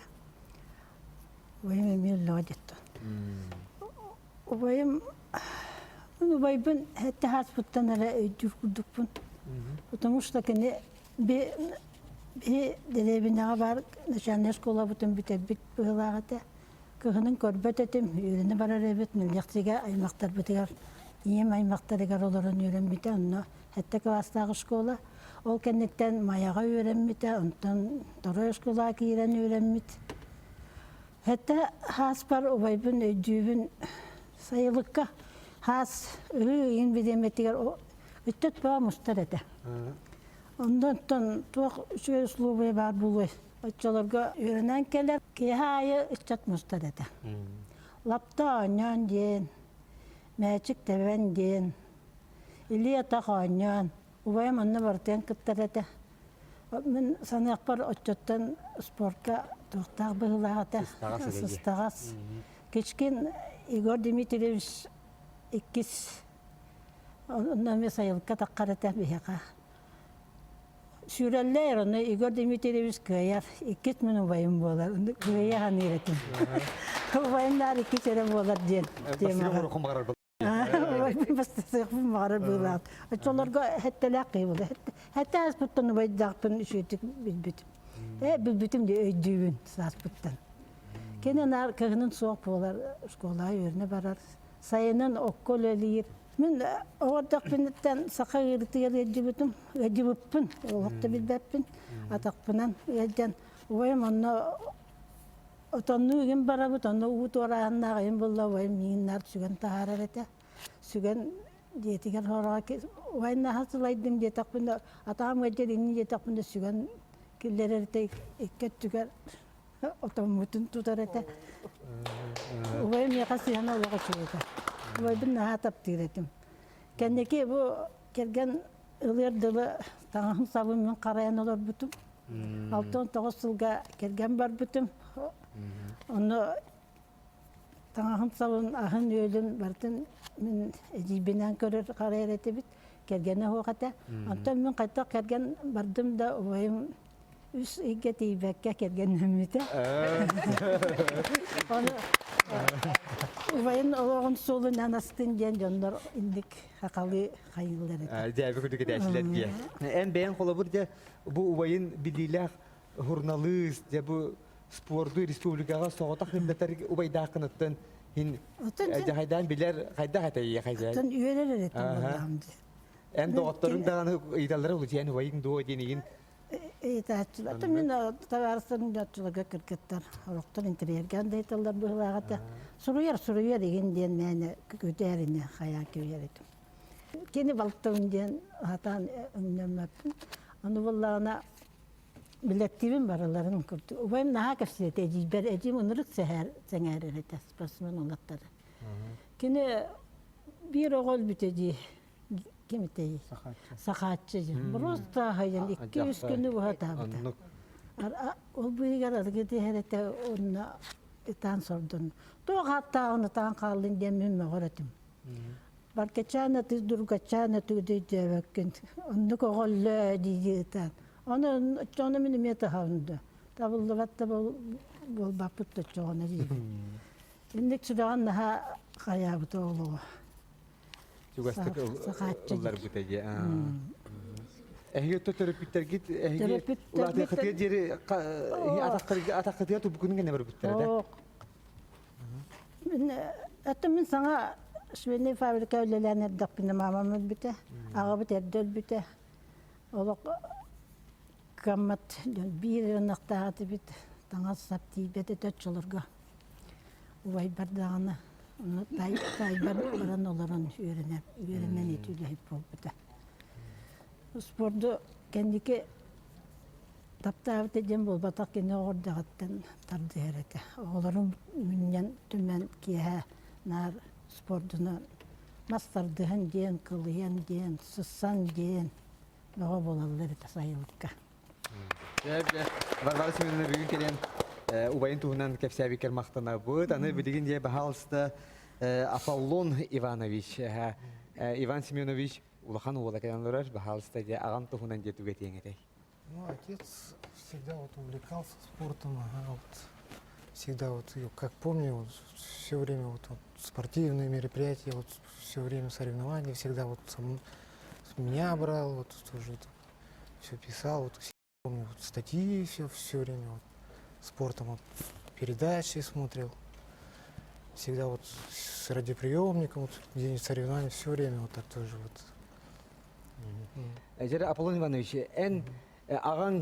Убайым эмиэ өллөҕө диэттэн. Убайым убайбын сэттэ сааспыттан эрэ өйдүүр курдукпун. Потому что кини Би дэриэбинэҕэ баар начальнай школабытын бүтэрбит быһыылаах этэ. Кыһынын көрбөт этим, үөрэнэ барар эбит. Мэлдьэхсигэ аймахтарбытыгар, ийэм аймахтарыгар олорон үөрэммитэ. Онно сэттэ кылаастаах школа. Ол кэнниттэн Майаҕа үөрэммитэ, онтон второй школаҕа киирэн үөрэммит. Сэттэ сааспар убайбын өйдүүбүн сайылыкка хаас ыһыы ыйын бириэмэтигэр ыччат бөҕө мустар этэ. Онтон туох үчүгэй условия баар буолуой? Оччолорго үөрэнэн кэлэр киэһэ аайы ыччат мустар этэ. Лапта оонньоон диэн, мээчик тэбэн диэн, илии-атах оонньоон, убайым онно барытыан кыттар этэ. Мин саныахпар оччоттон спортка туохтаах быһыылаах этэ. Сыстаҕас. Кичкин Егор Дмитриевич иккис Онно эмиэ сайылыкка таххар этэ биһиэхэ. Сүүрэллэр, ону Егор Дмитриевич кыайар. Иккис мин убайым буолар. Кыайа саныыр этим. Убайым наар иккис эрэ буолар диэн темаҕа. Убайбын бастасыахпын баҕарар быылаах. Оччолорго сэттэлээх киһи буолар. Сэттэ ааспыттан убайдаахпын үчүгэйдик билбитим. Э, билбитим дии өйдүүбүн сааспыттан. Кини наар кыһынын суох буолар, школаҕа үөрэнэ барар. Сайынын окко үлэлиир. Мин оҕо эрдэхпиниттэн саха ыарыытыгар ыалдьыбытым, ыалдьыбыппын, олох да билбэппин. Атахпынан ыалдьан, убайым онно отоннуу игин барабыт, онно уу туорааһыннаах ыйым булла, убайым миигин наар сүгэн таһаарар этэ. Сүгэн дьиэтигэр хороҕо убайым наһаа сылайдым диэтэхпинэ, атаҕым ыалдьар иннин диэтэхпинэ сүгэн киллэрэр этэ икки өттүгэр отоммутун тутар этэ. Убайым миэхэ сыһыана олох үчүгэй этэ. Убайбын наһаа таптыыр этим. Кэнники бу кэргэн ылыар дылы таҥаһым сабын мин харайан олорбутум. 69 сылга кэргэн барбытым. Онно таҥаһым сабын, аһын-үөлүн барытын мин эдьиийбинээн көрөр харайар этибит. Кэргэнэ суох этэ. Онтон мин хайдах кэргэн бардым да убайым үс ыйга тиийбэккэ кэргэннэммитэ. Ону убайын олоҕун суолунан астын диэн дьоннор инник хахалыы хайыыллар этэ. Дьээбэ курдук этээчилэр диэ. Эн бэйэҥ холобур дьэ бу убайын билиилээх журналист, дьэ бу спорду республикаҕа соҕотох ырдатар убайдааххыныттан хин дьахайдаан билэр хайдах этэй хайдах? Оттон үөрэр эрэ этим буоллаҕым дии. Эн доҕотторуҥ даҕаны ыйыталлара улучуйан убайыҥ дуо диэн игин Ыйытааччылар. Ата мин табаарыстарым дьоччуларга кыргыттар олохтон интэриэһиргээн да ыйыталлар быһыылаах этэ. Суруйар, суруйар игин диэн мээнэ күтээрини хайаан кэбиһэр этим. Кини балтыбын диэн сатаан өҥнөммөппүн. Ону буоллаҕына билэттиибин барыларын курдук. Убайым наһаа кэпсиир этэ эдьиийбэр. Эдьиийим ынырык сэҥээрэр этэ спортсмен уолаттары. Кини биир оҕо өлбүтэ дии. Ким этэй? Сахааччы диэн. Просто аһайан 2-3 күнү быһа ытаабыта. Ол быыһыгар арыгы түһэр этэ онно ытаан сордон. Туох ааттааҕын ытаан хааллын диэн мин мөҕөр этим. Баркачаан аты дургачаан аты өйдөөбөккүн. Оннук оҕо өллөө дии ытаан. Ону оччоҕуна мин эмиэ таһабын да. Табыллыбат да буолбаппыт да оччоҕуна диибин. Инник сүрэҕин наһаа хайаабыта олоҕо. Чугастык ылларбыта дии. Эһиги өттө төрөппүттэргит эһиги улаатыаххытыгар диэри атаххытыгар туппуккунун гэнэ барбыттара да? Мин аты мин саҥа швейный фабрика үлэлээн эрдэхпинэ маамам өлбүтэ, аҕабыт эрдэ өлбүтэ. Олох кыаммат дьон биир ынахтаах этибит, таҥас-сап тиийбэт этэ оччолорго. Убайбар даҕаны ону таайбар баран олорон үөрэнэн, үөрэнэн ити үлэһит буолбута. Спорду кэнники таптаабыта диэн буолбатах кини оҕо эрдэҕиттэн тардыһар этэ. Оҕолорун мунньан түмэн киэһэ наар спордунан мас тардыһан диэн, кылыйан диэн, сыссан диэн бөҕө буолаллар этэ сайылыкка. Варвара Семеновна бүгүн кэлэн убайын туһунан кэпсээбиккэр махтанабыт. Аны билигин дьэ баһаалыста Аполлон Иванович, Иван Семенович улахан уола кэлэн олорор. Баһаалыста дьэ аҕам туһунан дьэ түгэтиэҥ этэй. Ну, отец всегда вот увлекался спортом, ага, вот всегда вот, как помню, вот, все время вот, вот спортивные мероприятия, вот все время соревнования, всегда вот сам, меня брал, вот тоже вот, все писал, вот помню вот, статьи все, все время вот, спортом вот, передачи смотрел. Всегда вот с радиоприемником, вот, день соревнований, все время вот так тоже вот. Дьэ, Аполлон Иванович, эн аҕаҥ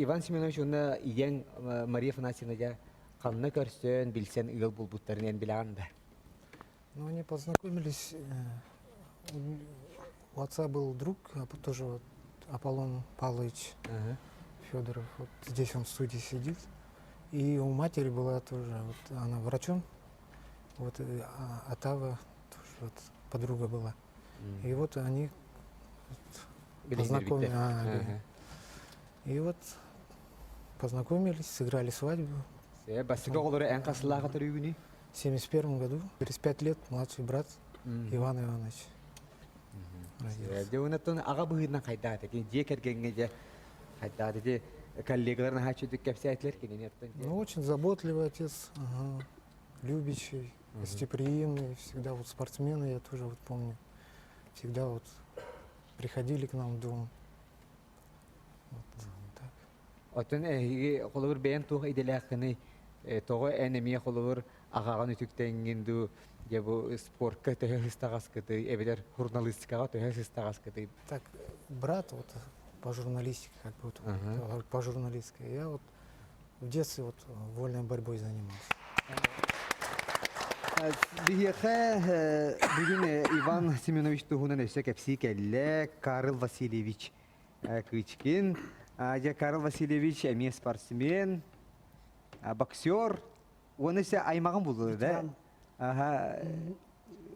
Иван Семенович уонна ийэҥ Мария Афанасьевна дьэ ханна көрсөн, билсэн ыал булбуттарын эн билэҕин да? Ну, они познакомились, у отца был друг, тоже вот Аполлон Павлович uh-huh. Федоров. Вот здесь он в студии сидит. И у матери была тоже, вот она врачом, вот а Атава тоже вот подруга была. Mm. И вот они вот, познакомились. А, И вот познакомились, сыграли свадьбу. Бастакы оҕолору эн хасылааҕа төрүүгүнүй? В 71 году, через пять лет, младший брат Иван Иванович родился. Дьэ, онтон аҕа быһыытынан хайдаата, дьиэ кэргэҥҥэ дьэ хайдаата, ити коллегалар наһаа үчүгдүк кэпсээтилэр кинини оттон. Ну, очень заботливый отец, ага, любящий, гостеприимный, всегда вот спортсмены, я тоже вот помню, всегда вот приходили к нам в дом. Вот так. Оттон эһиги холобур бэйэн туох идэлээххиний? Тоҕо эн эмиэ холобур аҕаҕын үтүктэҥҥин дуу, дьэ бу спортка төһө сыстаҕаскытый, эбэтэр журналистикаҕа төһө сыстаҕаскытый? Так, брат вот по журналистике, как бы вот, uh-huh. по журналистской. Я вот в детстве вот вольной борьбой занимался. Биһиэхэ бүгүн Иван Семенович туһунан өссө кэпсии кэллэ. Карл Васильевич Кычкин. Дьэ, Карл Васильевич эмиэ спортсмен, боксер. Уонна өссө аймаҕым буолла да? Аха.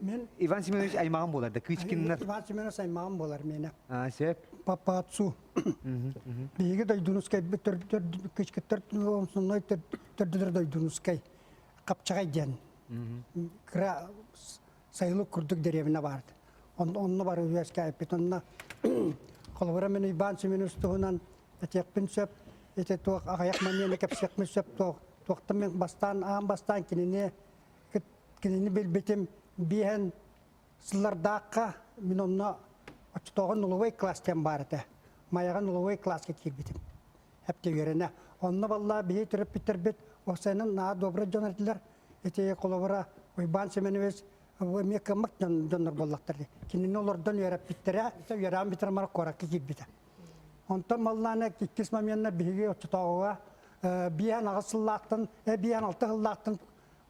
Мен Иван Семенович аймаҕым буолар да, Кычкиннар. Иван Семенович аймаҕым буолар миэнэ. А, сөп. Папа отцу. Биһиги дойдунускай Кычкиттар омсунной төрдүлэр дойдунускай Хапчаҕай диэн кыра сайылык курдук дэриэбинэ баард. Онно бары үөскээппит. Онно холобура мен Иван Семенович туһунан этиэхпин сөп. Ити туох аҕыйах манньыаны кэпсиэхпин сөп туох туохтан мен бастаан аан бастаан кинини кинини билбитим биэһэн сыллардаахха мин онно оччотооҕу нулевой класс диэн баар этэ. Майаҕа нулевой класска киирбитим. Эпте үөрэнэ. Онно балла биһи төрөппүттэрбит уопсайынан наһаа добрый дьон этилэр. Ити холобура Уйбаан Семенович эмиэ кыаммат дьоннор буоллахтар. Кинини олордон үөрэппиттэрэ, үөрэҕин бүтэрэн баран куоракка киирбитэ. Онтон маллаана иккис моменна биһиги оччотооҕуга 5-8 сыллаахтан, 5-6 сыллаахтан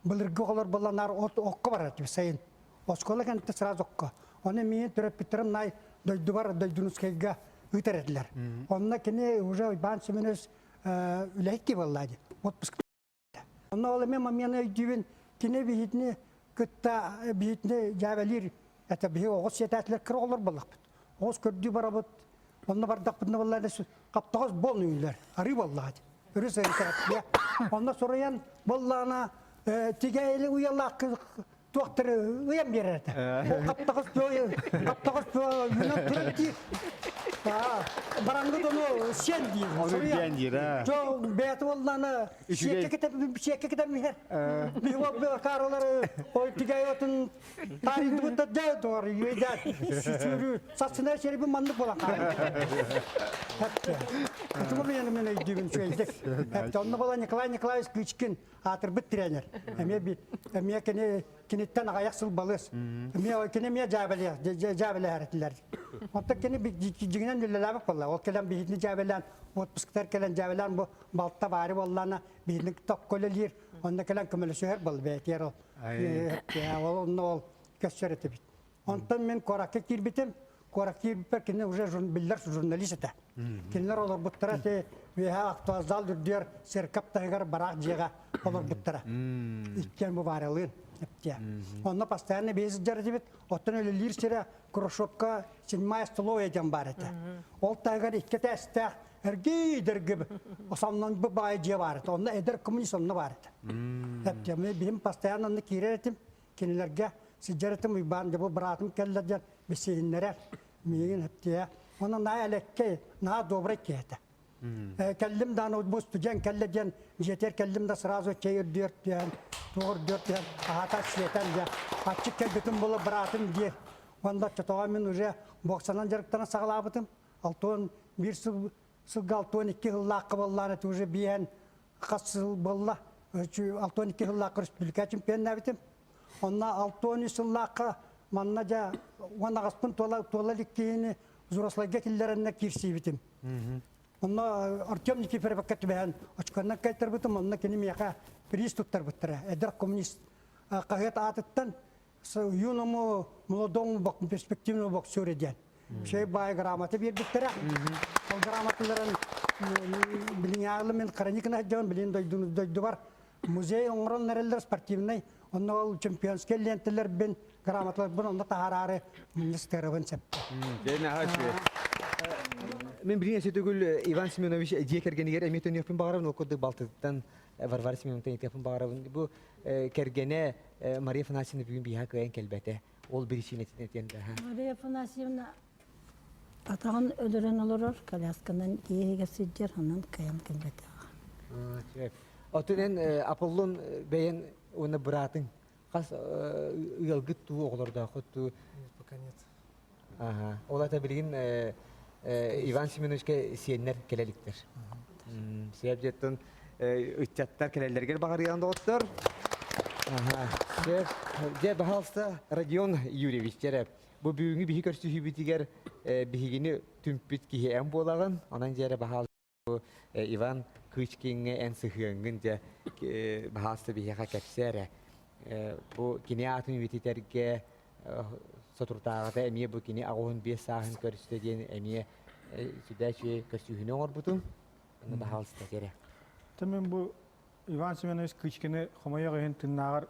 былыргы оҕолор буолланаар от окко барар этибит сайын. Оскуола кэнниттэн сразу окко. Ону миин төрөппүттэрим най дойдубар Дойдунускайга ыытар этилэр. Онно кини уже Иван Семенович үлэһит киһи буолла дии. Отпуск Онно ол эмиэ момент өйдүүбүн кини биһитини кытта биһитини дьээбэлиир это биһи оҕус сиэтээтилэр кыра оҕолор буоллахпыт. Оҕус көрдүү барабыт, онно бардахпытына буолла хаптаҕас буол үүнүлэр, арыы буоллаҕа өрүс арыыта Онно суруйан буоллаҕына тигээйили уйалаах туохтары ыйан биэрэр этэ. Ол хаптаҕас хаптаҕас үүнэн турар диир. Барангыт ону сиэн диир. Ону диэн диир, аа. Жо бэйэтэ буоллаҕына сиэккэ китэн сиэккэ китэн иһэр. Биһи каралары ой тигээйи отун Таарыйдыбыт да дьэ доҕор үөйдээт сүрү сассына сиэрбин маннык буолан хаалла. Ытыма мен мен өйдүүбүн үчүгэйдик. Онно буола Николай Николаевич Кычкин аатырбыт тренер. Эмиэ эмиэ кини киниттэн аҕыйах сыл балыс. Эмиэ кини эмиэ дьээбэлэһэр этилэр. Оттон кини дьиҥинэн үлэлээбит буолла. Ол кэлэн биһитини дьээбэлээн отпусктар кэлэн дьээбэлээн бу балта баары буоллаана биһитини токко үлэлиир. Онно кэлэн көмөлөсүһэр буолла бэйэтигэр ол. Ол онно ол көссөр этибит. Онтон мен куоракка киирбитим. Куоракка киирбиппэр кини уже биллэр журналист этэ. Кинилэр олорбуттара ти үөһэ актуазал үрдүөр церковь таһыгар бараах дьиэҕэ олорбуттара. Иккиэн бу бааралыын. Онно постоянно бэйэ сылдьар этибит. Оттон үлэлиир сирэ Крошопка седьмая столовая диэн баар этэ. Ол таһыгар икки этээстээх эргий-дэрги осоннон бу баай дьиэ баар этэ. Онно эдэр коммунист онно баар этэ. Эптиэмэ биһим постоянно онно киирэр этим. Кинилэргэ сылдьар этим Уйбаан дьэ бу быраатым кэллэ диэн билсиһиннэрэр. Миигин эптиэ. Онно наһаа элэккэй, наһаа добрый киһи этэ. Кэллим дааны бу студент кэллэ диэн дьиэтигэр кэллим да сразу чэй үрдүөр түһэн, туох үрдүөр түһэн, аһата сиэтэн дьэ аччык кэлбитим буола быраатым диир. Уонна оччотооҕу мин уже боксанан дьарыктана саҕалаабытым. 61 сыл сылга 62 сыллаахха буоллаан это уже биэһэн хас сыл буолла 62 сыллаахха республика чемпионнаабытым. Онно 63 сыллаахха манна дьэ уон аҕаспын туола туола илик киһини взрослайга киллэрэннэ киирсиибитим. Онно Артем Никифоровка түбэһэн очконнан кайтарбытым, онно кини миэхэ приз туттарбыттара. Эдэр коммунист хаһыат аатыттан юному молодому перспективному боксеру диэн. Шей баай грамота биэрбиттэрэ. Ол грамоталарын билиҥҥи мен хрониканы сылдьабын, билин дойдубар музей оҥорон эрэллэр спортивнай. Онно ол чемпионскай лентэлэрбин, грамоталарбын онно таһаараары министерабын сөптө. Мен билин эсэ төгүл Иван Семенович дьиэ кэргэнигэр эмиэ төнүөхпүн баҕарабын, ол курдук балтытыттан Варвара Семеновна ыйытыахпын баҕарабын. Бу кэргэнэ Мария Афанасьевна бүгүн биһиэхэ кыайан кэлбэтэ. Ол биричиинэтин этиэн да. Мария Афанасьевна атаҕын өлөрөн олорор, колясканан иэһигэр сылдьар, онон кыайан кэлбэтэҕэ. Отун эн Аполлон бэйэн уонна быраатыҥ хас ыалгыт туу оҕолордооххут туу? Пока нет. Ага. Ол ата билигин Иван Семеновичка сиэннэр кэлэ иликтэр. Сиэп дьиэттэн ыччаттар кэлэллэригэр баҕарыйан доҕоттор. Ага. Дьэ, баһаалыста, Родион Юрьевич, дьэрэ, бу бүгүҥҥү биһи көрсүһүүбүтүгэр биһигини түмпүт киһи эн буолаҕын. Онон дьэрэ, баһаалыста, Иван Кычкиҥҥа эн сыһыаҥҥын дьэ баһаалыста биһиэхэ кэпсээ эрэ. Бу кини аатын үйэтитэргэ соторутааҕыта эмиэ бу кини 85 сааһын көрүстэ диэн эмиэ сүрдээх үчүгэй көрсүһүүнү оҥорбутум. Аны баһаалыста эрэ. Мен бу Иван Семенович Кычкины хомойуох иһин тыыннааҕар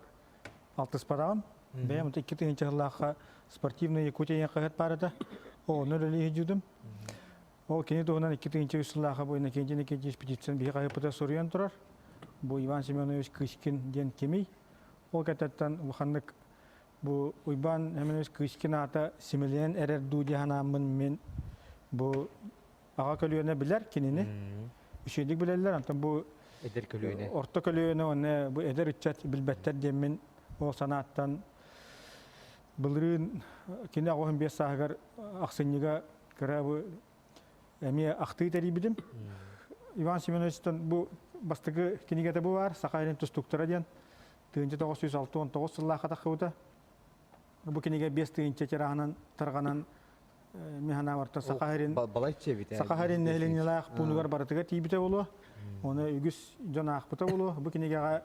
алтыспатаҕым. Бэйэм 2000 сыллаахха спортивная Якутия хаһыат баар этэ. Ону үлэлии сылдьыбытым. Ол кини туһунан 2003 сыллаахха бу Иннокентий Иннокентьевич Птицын биһи хаһыаппыта суруйан турар. Бу Иван Семенович Кычкин диэн кимий? Ол кэтэттэн улаханнык бу Уйбаан Семенович Кычкин аата симэлийэн эрэр дуу дии санааммын мин бу аҕа көлүөнэ билэр кинини. Үчүгэйдик билэллэр, онтон бу эдэр көлүөнэ орто көлүөнэ уонна бу эдэр ыччат билбэттэр диэммин ол санааттан былырыын кини 85 сааһыгар ахсынньыга кыра бу эмиэ ахтыы тэрийбитим. Иван Семеновичтан бу бастакы кинигэтэ бу баар Саха сирин тустууктара диэн 1969 сыллаахха тахсыбыта. Бу кинигэ 5000 тираһынан тарҕанан механаварта Саха сирин Саха сирин нэһилиэнньэлээх пуунугар барытыгар тиийбитэ буолуо. Оны үгүс дьон аахпыта буолуо. Бу кинигэҕэ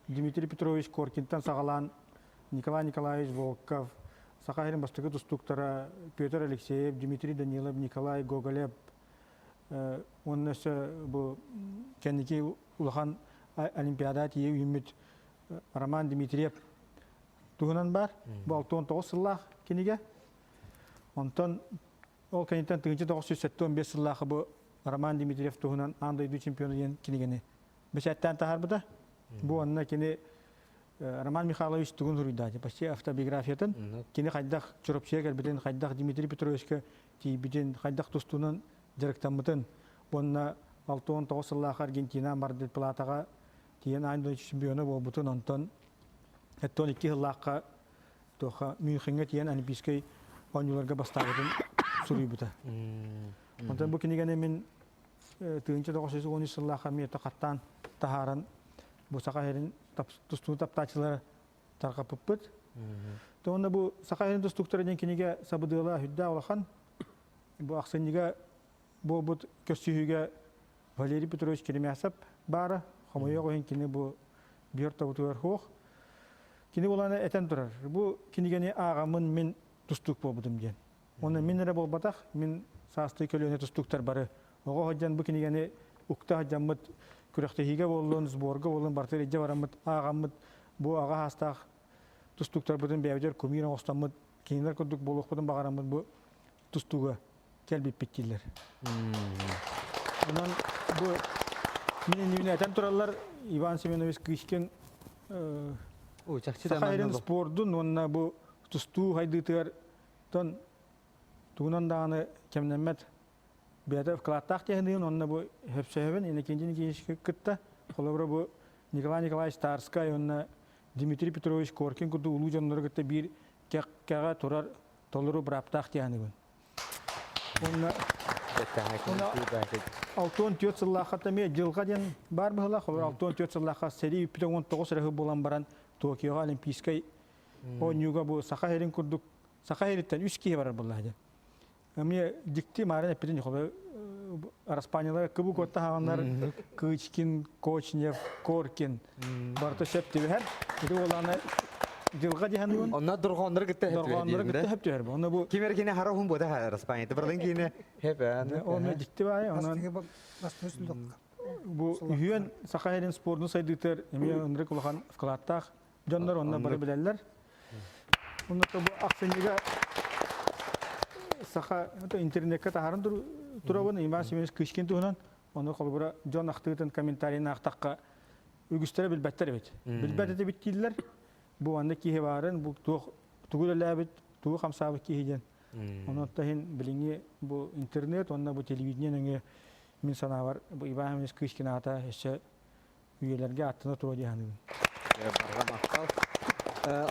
Дмитрий Петрович Коркинтан саҕалаан Николай Николаевич Волков, Саха сирин бастакы тустууктара Петр Алексеев, Дмитрий Данилов, Николай Гоголев уонна өссө бу кэнники улахан Олимпиада тиийэ үүммүт. Роман Дмитриев туһунан бар. Бу 69 сыллаах кинигэ. Онтон ол кэнниттэн 1975 сыллаахы бу Роман Дмитриев туһунан аан дойду чемпиона диэн кинигэни бэчээттээн таһаарбыта. Бу онно кини Роман Михайлович тугун суруйдаачы, почти автобиографиятын, кини хайдах Чурапчыга кэлбитин, хайдах Дмитрий Петровичка тиийбитин, хайдах тустуунан дьарыктаммытын, уонна 69 сыллаах Аргентина Мар-дель-Платаҕа тиийэн аан дойду чемпиона буолбутун, онтон 72 сыллаахха туохха Мюнхеҥҥэ тиийэн Олимпийскай оонньууларга бастаабытын суруйбута. Онтон бу кинигэни мин 1913 сыллаахха эмиэ хаттаан таһааран бу Саха сирин тустуу таптааччылара тарҕаппыппыт. Уонна бу Саха сирин тустууктара диэн кинигэ сабыдыала сүрдээх улахан. Бу ахсынньыга буолбут көрсүһүүгэ Валерий Петрович Керемясов баара. Хомойуох иһин кини бу биир тобутугар суох. Кини булана этэн турар. Бу кинигэни ааҕаммын мин тустуук буолбутум диэн. Уонна мин эрэ буолбатах, мин саастыы көлүөнэ тустууктар бары оҕо сылдьан бу кинигэни укта сылдьаммыт күрэхтэһиигэ буоллун, сборга буоллун барытыгар илдьэ бараммыт, ааҕаммыт бу аҕа саастаах тустууктарбытын бэйэбитигэр кумир оҥостоммут, кинилэр курдук буолуохпутун баҕараммыт бу тустууга кэлбиппит дииллэр. Онон бу мин иннибинэ этэн тураллар Иван Семенович Кычкин Саха сирин спордун уонна бу тустуу хайдыытыгар тон тугунан даҕаны кэмнэммэт бэйэтэ вкладтаах тиһэниин уонна бу хөпсөһөбүн Иннокентий Никитичка кытта холобура бу Николай Николаевич Тарскай уонна Дмитрий Петрович Коркин курдук улуу дьоннору кытта биир кэккэҕэ турар толору бырааптаах тиһэнибин. Уонна 64 сыллаахха эмиэ дьылҕа диэн баар быһыылаах. Холобура 64 сыллаахха сэрии бүппүтэ 19 эрэ буолан баран Токиоҕа Олимпийскай оонньууга бу Саха сирин курдук Саха сириттэн үс киһи барар буолла диэн. Эмиэ дьикти маарын эппитин холобура Араспаанньалара кыбы куотта хаҕаннар Кычкин, Кочнев, Коркин барыта сөп түбэһэр. Ити буолааны дьылҕа диһануун. Онно дорҕооннору кытта дорҕооннору кытта хөп түһэр. Онно бу Ким эркини хара уһун буота Араспаанньата бардын киинэ хеп Онно дьикти баай. Онон бу үһүөн Саха сирин спордун сайдыытыгар эмиэ ынырык улахан вкладтаах дьоннор онно бары билэллэр. Онно бу ахсынньыга саха интернеккэ таһааран турабын Иван Семенович Кычкин туһунан ону холобура дьон ахтыытын комментарийын аахтахха үгүстэрэ билбэттэр эбит. Билбэт этибит дииллэр. Бу маннык киһи баарын, бу туох тугу үлэлээбит, тугу хамсаабыт киһи диэн. Онон иһин билиҥҥи бу интернет уонна бу телевидение нөҥүө мин санаабар бу Иван Семенович Кычкин аата өссө үйэлэргэ аттына туруо дии саныыбын. Барҕа махтал.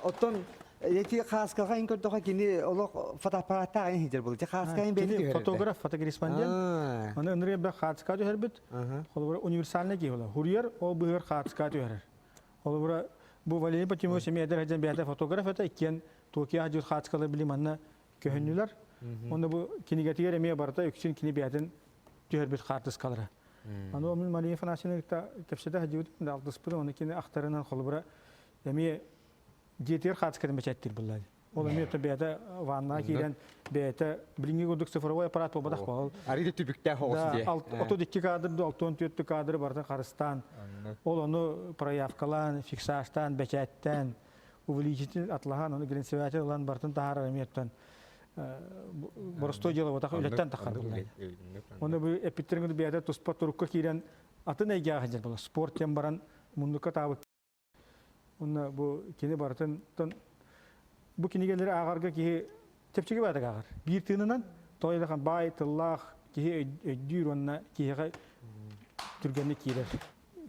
Оттон эти хааскаҕа ин көрдөхө кини олох фотоаппараттаах ин сылдьар буолла. Хааска ин бэйэтэ түһэрэр. Фотограф, фотокорреспондент. Аны ынырык элбэх хаацка түһэрбит. Холобура универсальный киһи буолар. Хуруйар ол быһыгар хаацка түһэрэр. Холобура бу Валерий Потимович эмиэ эдэр сылдьан бэйэтэ фотограф этэ иккиэн Токио сылдьыбыт хаацкалар били манна көһүннүлэр. Онно бу кинигэтигэр эмиэ барыта үксүн кини бэйэтин түһэрбит хаартыскалара. Аны мин Мария Афанасьевна кытта кэпсэтэ сылдьыбытым да алтыспытым, оны кини ахтарынан холобура эмиэ дьиэтигэр хаартыскатын бэчээттиир буолла. Ол эмиэ то бэйэтэ ваннаҕа киирэн бэйэтэ билиҥҥи курдук цифровой аппарат буолбатах буол. Арыый түбүктээх оҕус дии. 32 кадр ду 64 кадры барытын харыстаан, ол ону проявкалаан, фиксажтаан, бэчээттээн, увеличитель атлаһан, ону глянцеватель ылан барытын таһаарар эмиэттэн боростуой дьыала буотах үлэттэн таххар Оны бу эппиттериҥ бэйэтэ туспа турукка киирэн атын эйгэҕэ сылдьар буолар. Спорт диэн баран муннукка таабыт. Онно бу кини барытын бу кинигэлэри ааҕарга киһи чэпчэки баатык ааҕар. Биир тыынынан тоҕо баай тыллаах киһи өйдүүр уонна киһиэхэ түргэнник киирэр.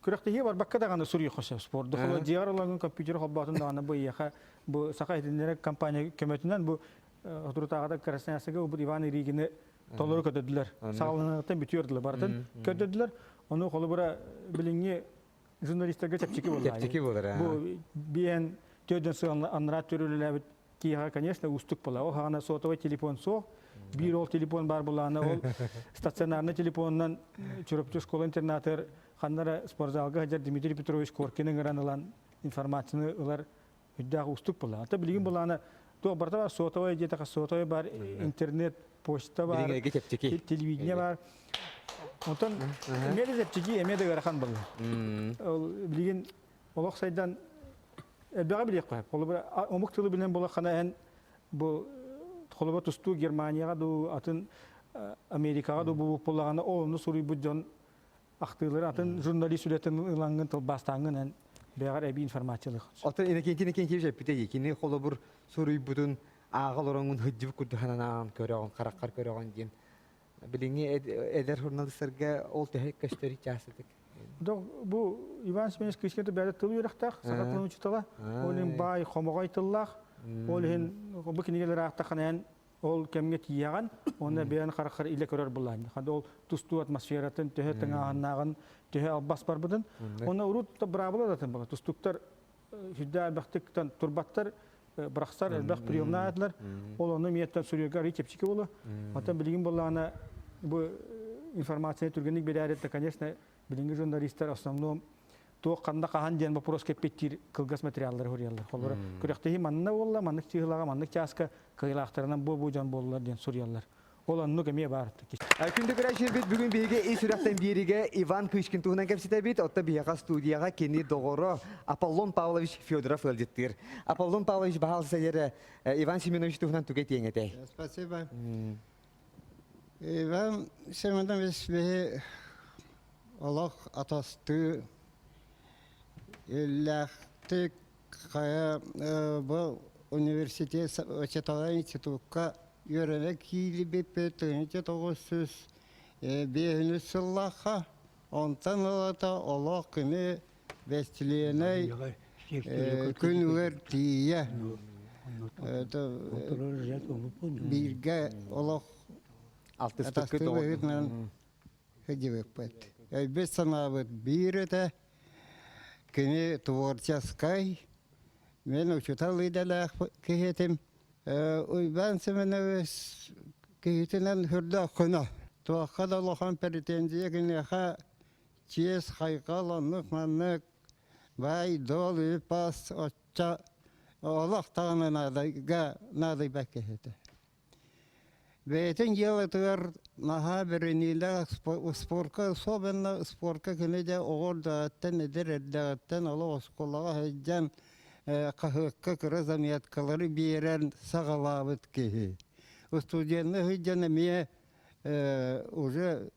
Күрэхтэһии барбакка даҕаны суруйуохха сөп спорду. Холобур, дьиэҕэр олорон компьютер холбоотун даҕаны бу эйиэхэ бу Саха иһитиннэрэр компания көмөтүнэн бу соторутааҕыта Красноярскайга ылбыт Иван Иригини толору көтөдүлэр. Саҕаланыаҕыттан бүтүөр дылы барытын көрдөрдүлэр. Ону холобура билиҥҥи журналистарга чэпчэки буолла. Чэпчэки буолар. Бу биэн төрдөн сыл анараа төрүлэлээбит киһиэхэ, конечно, уустук буолар. Ол хаҕана сотовый телефон суох. Биир ол телефон бар булаана ол стационарный телефонунан Чурапчы школа-интернатыгар ханна эрэ спортзалга сылдьар Дмитрий Петрович Коркин ыҥыран ылан информацияны ылар үрдээх уустук буолла. Ата билигин булаана туох барыта бар сотовый диэтэхэ сотовый бар, интернет, почта бар, телевидение бар. Онтон эмиэ да чэпчэки, эмиэ да ыарахан буолла. Ол билигин олох сайдан. Элбэҕи билиэххэ. Холобура, омук тылы билэн буолаххына эн бу холобура тустуу Германияҕа дуу, атын Америкаҕа дуу буолбут буоллаҕына, ол онно суруйбут дьон ахтыылары атын журналист үлэтин ылаҥҥын тылбаастааҥҥын эн бэйэҕэр эбии информациялыах. Оттон Иннокентий Иннокентьевич эппитэ дии, кини холобур суруйбутун ааҕа олороҥҥун сылдьыбыт курдук санаан көрөҕүн, хараххар көрөҕүн диэн. Билиҥҥи эдэр журналистарга ол төһө көстөр чаастатык? Бу Иван Семенович Кычкин бэйэтэ тыл үөрэхтээх, саха тылын учуутала. Ол иһин баай хомоҕой тыллаах. Ол иһин бу кинигэлэр аахтаххына эн ол кэмҥэ тиийэҕин уонна бэйэн хараххар илэ көрөр булаан. Ханда ол тустуу атмосфератын, төһө тыҥааһыннааҕын, төһө албас барбытын. Онно урут да быраабыла да атын була. Тустууктар сүрдээх элбэхтик турбаттар, бырахсар элбэх приемнаатылар. Ол ону миэттэн суруйарга арый чэпчэки буолуо. Оттон билигин буоллаҕына бу информацияны түргэнник биэрээри, конечно, билиҥҥи журналистар основном туох ханна хаһан диэн вопрос кэппиттиир кылгас материаллары суруйаллар. Холобура, күрэхтэһии манна буолла, маннык чыыһылаҕа, маннык чааска кыайыылаахтарынан бу-бу дьон буоллулар диэн суруйаллар. Ол оннук эмиэ баар. Күндү көрөөччүлэрбит бүгүн биһиги ис сүрэхтэн биэриигэ Иван Кычкин туһунан кэпсэтэбит. Оттон биһиэхэ студияҕа кини доҕоро Аполлон Павлович Федоров ыалдьыттыыр. Аполлон Павлович баһаалыста эрэ Иван Семенович туһунан тугу этиэҥ этэй? Спасибо. Иван Семенович биһи олох атастыы иллээхтик хайа бу университет Чаталай институкка үөрэнэ киирбиппит 1905 сыллаахха онтон ылата олох кини бэстилиэнэй күнүгэр тиийэ бииргэ олох алтыстыы быһыытынан сылдьыбыппыт. Өйбүт санаабыт биир этэ, кини творческай, мен учутал идэлээх киһи этим. Уйбаан Семенович киһитинэн үрдээх көнө. Туохха да улахан претензия киниэхэ чиэс, хайҕал, оннук-маннык баай-дуол, үп-ас оччо олох даҕаны наадайга наадыйбат киһи этэ. Бэйэтин дьыалатыгар наһаа бэриниилээх спорка, особенно спорка кини дьэ оҕо эрдэҕиттэн, эдэр эрдэҕиттэн олох оскуолаҕа сылдьан хаһыакка кыра заметкалары биэрэн саҕалаабыт киһи. Студенныы сылдьан эмиэ уже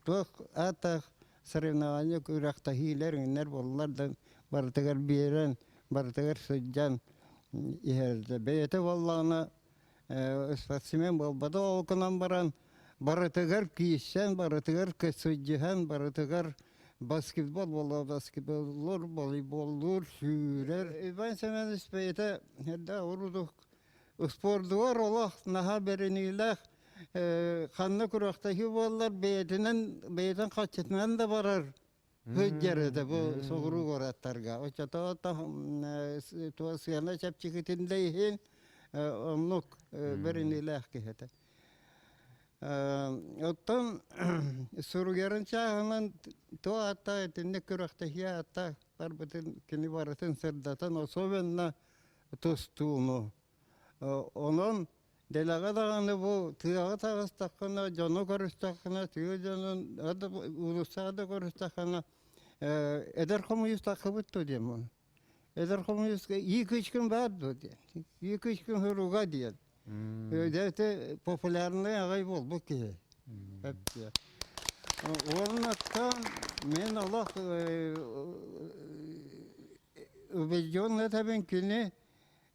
туох ааттаах соревнование күрэхтэһиилэр иҥнэр буоллар да барытыгар биэрэн, барытыгар сылдьан иһэрдэ. Бэйэтэ буоллаҕына спортсмен буолбата ол гынан баран барытыгар киирсэн, барытыгар сылдьыһан, барытыгар баскетбол буолла баскетболлуур, волейболлуур, сүүрэр. Иван Семенович бэйэтэ эрдэ урудук спордугар олох наһаа бэриниилээх ханна күрэхтэһии буоллар бэйэтинэн бэйэтин хаччытынан да барар сылдьар этэ бу соҕуруу куораттарга. Оччотоо сыана чэпчэкитин да иһин оннук бэриниилээх киһи этэ. Оттон суруйарын чааһынан то аата итинник күрэхтэһии аата барбытын кини барытын сырдатан особенно тустууну. Онон Дэлэҕэ даҕаны бу тыаҕа таҕыстаххына, дьону көрүстэххинэ, тыа дьонун уулуссаҕа да көрүстэххинэ, эдэр хомуйус таххыбыт дуо диэн Эдэр хомуйуска ии кычкын баар дуо диэн. Ии кычкын суруга диэн. Дьэ популярный аҕай буолбут киһи. Уоннаттан мен олох убежден этэбин кини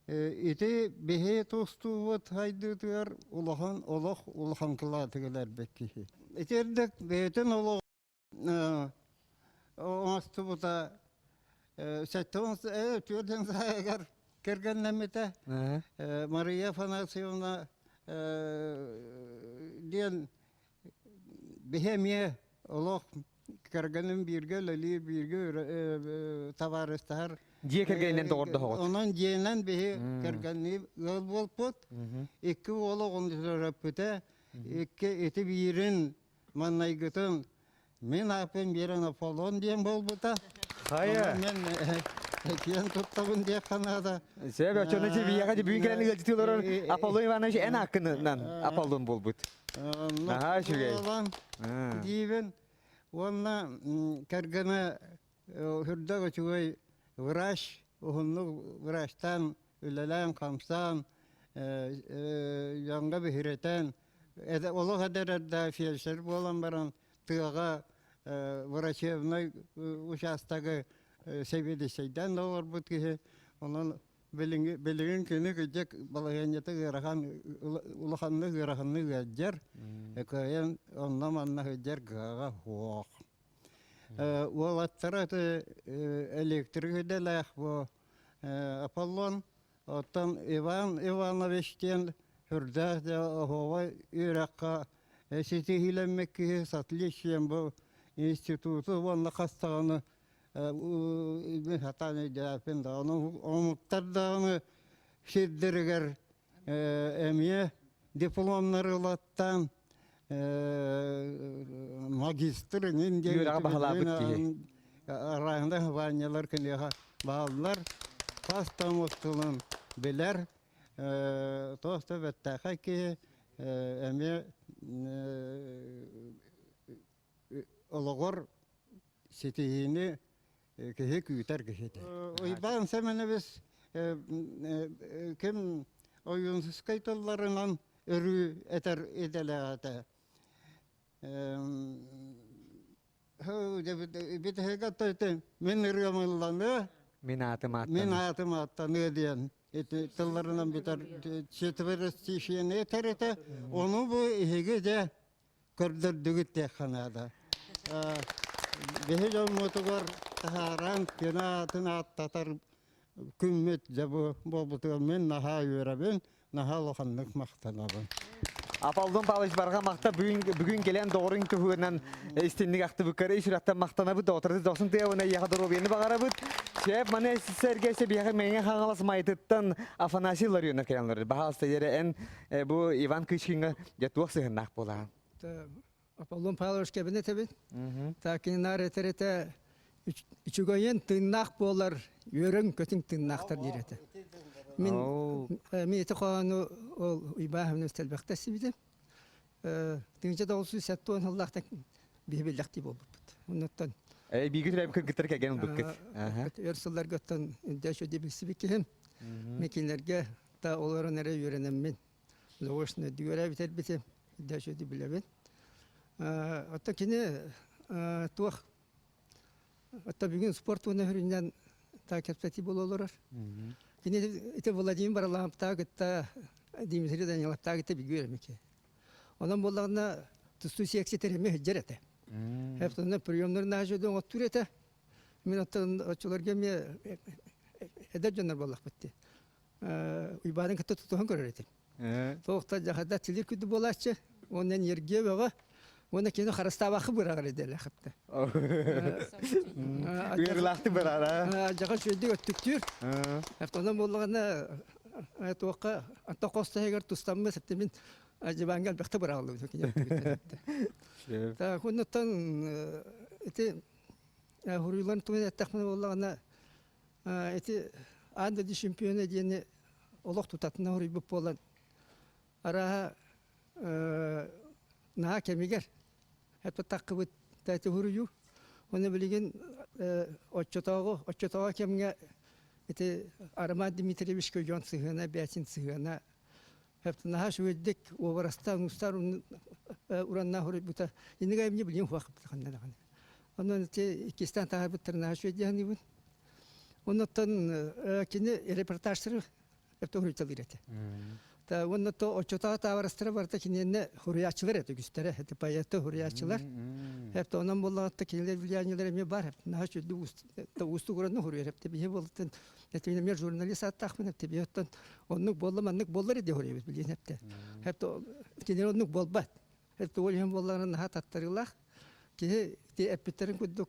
Ити биһи тустуубут хайдыытыгар улахан олох улахан кылаатыгар эрбэт киһи. Итирдик бэйэтин олоҕун оҥостубута 74 сааһыгар кэргэннэммитэ. Мария Афанасьевна диэн биһи эмиэ олох кэргэним бииргэ үлэлиир, бииргэ табаарыстаһар. Дьиэ кэргэнинэн доҕордоһоҕут. Онон дьиэнэн биһи кэргэннии ыал буолпут. Икки уол оҕону төрөппүтэ. Икки ити биирин маннайгытын мин ааппын биэрэн Аполлон диэн буолбута. Хайа. Мен киэн туттабын диэххэ наада. Сөп, оччону биһиэхэ бүгүн кэлэн ыалдьытыы олорор Аполлон Иванович эн ааккынан Аполлон буолбут. Наһаа үчүгэй. Диибин уонна кэргэнэ. Үрдэх үчүгэй врач, уһуннук врачтаан үлэлээн-хамсаан, дьоҥҥо биһирэтэн, олох эдэр эрдэ фельдшер буолан баран тыаҕа врачебнай учаастагы сэбиэдиссэйдээн да олорбут киһи. Онон билигин кини кырдьык балаһыанньата ыарахан улаханнык ыараханнык ыалдьар. Кыайан онно-манна сылдьар кыаҕа суох. Уолаттара электрик идэлээх бу Аполлон, оттон Иван Иванович диэн сүрдээх дьэ оһуобай үөрэххэ ситиһиилэммит киһи с отличием бу институту уонна хас даҕаны мин сатаан өйдөөппүн даҕаны омуктар даҕаны сирдэригэр эмиэ дипломнары ылаттаан магистр иҥин диэн Үөрэҕи баһылаабыт киһи. Арааһынай хабаанньалар киниэхэ бааллар. Хас да омук тылын билэр. Туох да бэртээхэй киһи эмиэ олоҕор ситиһиини киһи күүтэр киһитэ. Уйбаан Сэмэнэбис ким Ойуунускай тылларынан өрүү этэр идэлээх этэ. Бүтэһигэ мин ырыам ылланыа, Мин аатым ааттаныа. Мин аатым ааттаныа диэн ити тылларынан бүтэр четверостишиены этэр этэ. Ону бу иһиги дьэ көрдөрдүгүт диэххэ наада. Биһи дьоммутугар таһааран кини аатын ааттатар күммүт дьэ бу буолбутугар мин наһаа үөрэбин, наһаа улаханнык махтанабын. Аполлон Павлович барҕа махта бүгүн, бүгүн кэлэн доҕоруҥ туһугунан истинник ахтыбыккар ис сүрэхтэн махтанабыт, доҕоттору дохсун тыабына эйиэхэ доруобуйаны баҕарабыт. Шеф, маны сэргэ биһиэхэ Мэҥэ Хаҥалас Майтыттан Афанасий Ларионов кэлэн олорор. Баһаалыста эрэ эн бу Иван Кычкиҥҥа дьэ туох сыһыннаах буолаҕын? Аполлон Павлович кэбинет эбит. Таакинаар этэр этэ үчүгэйин тыыннаах буолар, үөрөҥ көтүҥ тыыннаахтар диир этэ. Мин мин ити хоһоону ол Уйбааһымны элбэхтэ сибитим. Тыынча 970 сыллаахтан биһи биллэхтии буолбуппут. Оннуттан Э, биги түрәп кыргыттар кэргэн ылбыккыт. Өр сылларгаттан дэшө билсибит киһим. Мен кинилэрге та олорон эрэ үөрэнэммин заочно үөрэ бүтэрбитим дэшөдү билэбин. Оттон кини туох Оттон бүгүн спорт уонна хүрүннэн та кэпсэтии буола олорор. Кини ити Владимир Бараламптаах кытта Дмитрий Даниловтаах кытта билгүөр эмике. Онон буоллаҕына тустуу секция эмиэ сылдьар этэ. Хептонна приемнарын наһаа оттуур этэ. Мин оттон оччолорго эмиэ эдэр дьоннор буоллахпыт дии. Уйбаанын кытта тутуһан көрөр этим. Туохта дьахада тилир күдү буолааччы, уонна энергия бөҕө, уонна кини харыстаабахы быраҕар идэлээхипте. Ыарылаахты бырара. Дьаха үчүгэйдик өттүктүүр. Онон буоллаҕына туохха антон хостаһыгар тустаммы септимин дьыбаанга элбэхтэ быраҕыллыбыт кини Так, оннуттан ити хуруйларын туһунан эттэхпинэ буоллаҕына ити аан дойду чемпиона диэни олох тутатына хоруйбут буолан арааһа наһаа кэмигэр эппэтаххыбыт тээти хуруйуу уонна билигин оччотооҕу оччотооҕу кэмҥэ ити Роман Дмитриевич дьон сыһыана бээтин сыһыана наһаа үчүгэйдик уобарастаан устар ураннаах хоруйбута иннигэ эмне билим хуахпыт ханна даҕаны онон ити иккистээн таһаарбыттар наһаа үчүгэй дии саныыбын Оннуттан кини репортажтары өптө хуруйталыыр этэ. Та уонна то оччотоо таабарастара барыта киниэннэ хуруйааччылар этэ үгүстэрэ. Это поэты хуруйааччылар. Эпте онон буоллаҕатта кинилэр влияниелара эмиэ бар. Наһаа үчүгэй уустук уранны хуруйар. Эпте биһи буолтун эпте мин эмиэ журналист ааттаахпын эпте биһи оттон оннук буолла маннык буоллар иди хуруйабыт билиэн эпте. Эпте кинилэр оннук буолбат. Эпте ол иһин буоллаҕына наһаа таттарыылаах. Киһи эппиттэрин курдук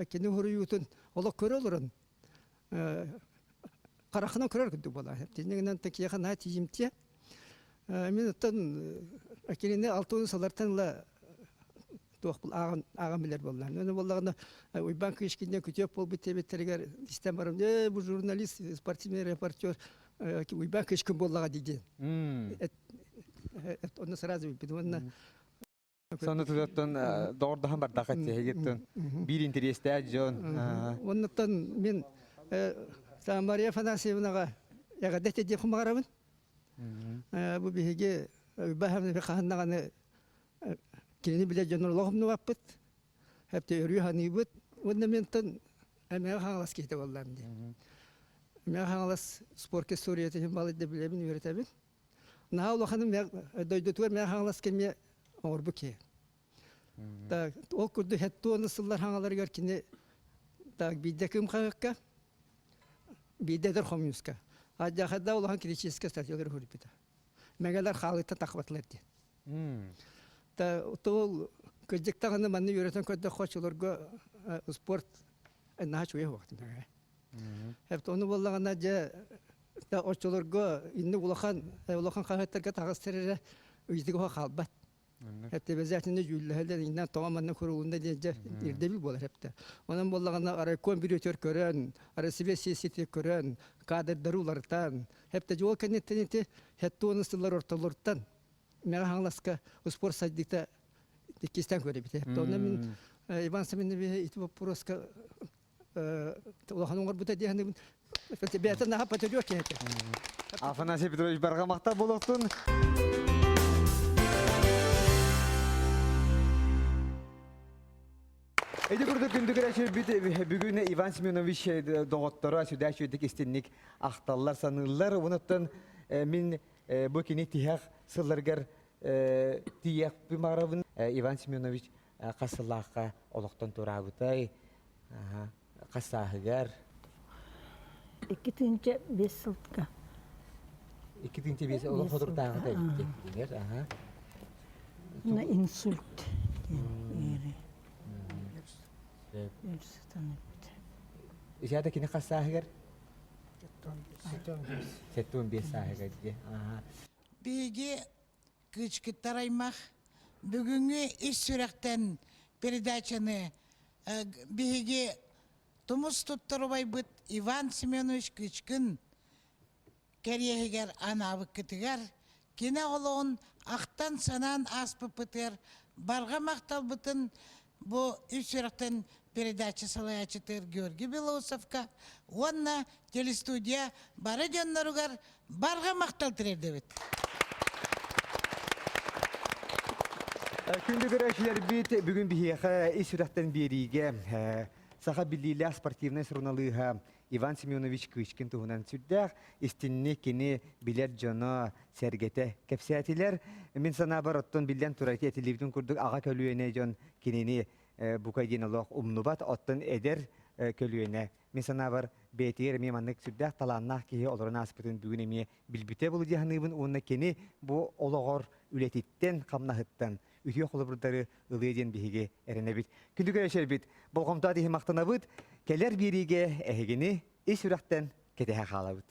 кини хуруйуутун олох көрө олорон харахынан көрөр курдук буолар. Тиннигинэн такиэхэ наһаа тиийимтиэ. Мин оттон кинини алтын сыллартан ыла туох ааҕан ааҕан билэр буолла. Оны буоллаҕына Уйбаан Кычкинне күтүөп буолбут диэбиттэригэр истэн баран, ээ бу журналист, спортивный репортер Уйбаан Кычкин буоллаҕа дии диэн. Онно сразу билбитим. Уонна. Сонно тутаттан доҕордоһон бардахха тиһигиттэн биир интэриэстээх дьон. Оннуттан мин Мария Афанасьевнаҕа эҕэрдэ этиэхпин баҕарабын. Бу биһиги Баһамны хаһан кинини билэр дьоннор олох умнубаппыт. Хэпте өрүү ханыыбыт. Уонна ментэн Эмэҕэ Хаҥалас киһитэ буоллаам дии. Эмэҕэ Хаҥалас спорт историятын иһин балайда билэбин, үөрэтэбин. Наһаа улаханым дойдутугар Мэҥэ Хаҥалас кэмҥэ оҥорбут киһи. Так, ол курдук хеттуону сыллар хаҥаларыгар кини так биирдэ кым хаһыакка, биирдэ эдэр хомуньууска. Адьахарда улахан критическэй статьялары суруйбута. Мэҥэлэр хаалыттан тахсыбатылар диэн. Та ол кырдьык даҕаны манна үөрэтэн көрдөххө оччолорго спорт наһаа үчүгэй уһуохтун. Ону буоллаҕына дьэ оччолорго инник улахан улахан хаһыаттарга таҕыстар эрэ ыйытыга хаалбат. Эптэ обязательно дьүүллэһэллэр иннинэн тоҕо манна курулунна диэн дьэ ирдэбил буолар эптэ. Онон буоллаҕына райком бүрүөтүгэр көрөн, Россия сессиятыгар көрөн, кадрдары уларытан, эптэ дьол кэнниттэн ити хеттуону сыллар ортолоруттан Мэҥэ Хаҥаласка спорт сайдыыта иккистээн көрөбүт. Онно мин Иван Семенович ити боппуруоска улахан оҥорбута диэхинибин бэйэтэ наһаа патриот киһи этэ. Афанасий Петрович барҕа махтал буолуохтун. Ити курдук күндү көрөөччүлэрбит бүгүн Иван Семенович доҕотторо сүрдээх үчүгэйдик истинник ахталлар, саныыллар. Онуттан мин бу кини тиһэх сылларыгар тиийиэхпин баҕарабын. Иван Семенович хас сыллаахха олохтон туораабытай? Хас сааһыгар? 2005 сылга. 2005 олох хотурдааҕыта эбит дигэр. Аха. На инсульт диэн ыарыы. Өр сытан өлбүтэ. Исята кини хас сааһыгар? 75 сааһыгар дии. Аха. Биһиги Кыычкыттар аймах бүгүҥҥү ис сүрэхтэн передачаны биһиги тумус туттар убайбыт Иван Семенович Кычкин кэриэһигэр анаабыккытыгар, кини олоҕун ахтан-санаан ааспыппытыгар барҕа махталбытын бу ис сүрэхтэн передача салайааччытыгар Георгий Белоусовка уонна телестудия бары дьонноругар барҕа махтал тириэрдэбит. Күндү көрөөччүлэрбит бүгүн биһиэхэ ис сүрэхтэн биэриигэ саха биллиилээх спортивнай суруналыыһа Иван Семенович Кычкин туһунан сүрдээх истинник кини билэр дьоно сэргэтэ кэпсээтилэр. Мин санаабар оттон биллэн турар этиллибитин курдук аҕа көлүөнэ дьон кинини бука диэн олох умнубат, оттон эдэр көлүөнэ мин санаабар бэйэтигэр эмиэ маннык сүрдээх талааннаах киһи олорон ааспытын бүгүн эмиэ билбитэ буолуо дии саныыбын уонна кини бу олоҕор үлэтиттэн, хамнаһыттан үтүө холобурдары ылыа диэн биһиги эрэнэбит. Күндү көрөөччүлэрбит, болҕомтоох иһин махтанабыт. Кэлэр биэриигэ эһигини ис сүрэхтэн кэтэһэ хаалабыт.